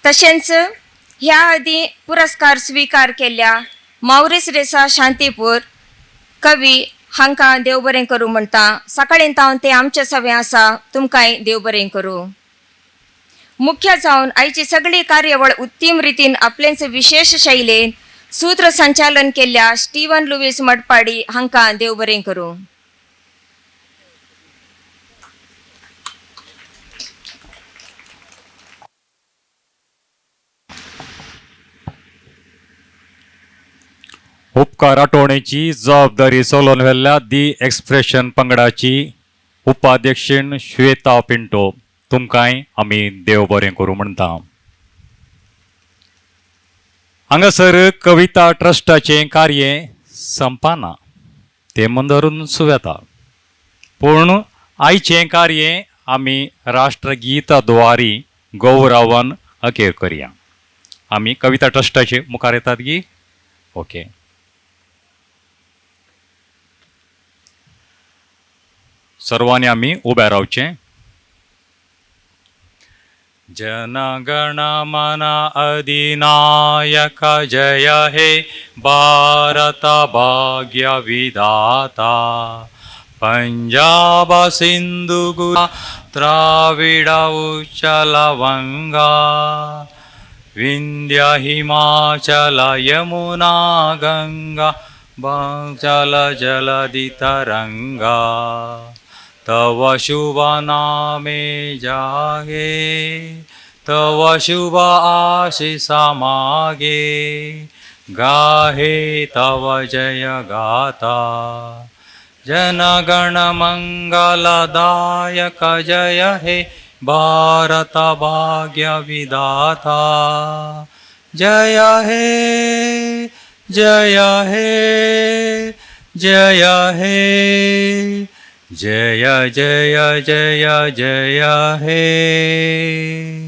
तशेंच ह्या आदीं पुरस्कार स्विकार केल्ल्या मावरीस रेसा शांतीपूर कवी हांकां देव बरें करूं म्हणटा. सकाळीं तावन ते आमचे सवें आसा, तुमकांय देव बरें करूं. मुख्य जावन आयची सगळी कार्यावळ उत्तम रितीन आपलेंच विशेश शैलेन सूत्र संचालन केल्ल्या स्टीवन लुवीस मडपाडी हांकां देव बरें करूं. उपकार आठवणेची जबाबदारी चलोवन व्हेल्ल्या दी एक्सप्रेशन पंगडाची उपाध्यक्षीण श्वेता पिंटो तुमकांय आमी देव बरें करूं म्हणटा. हांगासर कविता ट्रस्टाचें कार्य संपाना, तें मंदरून सुवेता, पूण आयचें कार्य आमी राष्ट्रगीता द्वारी गौरवान अखेर करया. आमी कविता ट्रस्टाचे मुखार येतात गी? ओके. सर्वांनी आमी उबे रावचें. जनगण मन अधिनायक जय हे भारत भाग्य विधाता, पंजाब सिंधु गुजरात द्राविड उच्चल वंगा, विंध्य हिमाचल यमुना गंगा, चल जलधि तरंगा, तव शुभ नामे जागे, तव शुभ आशीष मागे, गाहे तव जय गाथा, जनगण मंगलदायक जय हे भारत भाग्य विधाता, जय हे जय हे जय हे जय जय जय जय हे.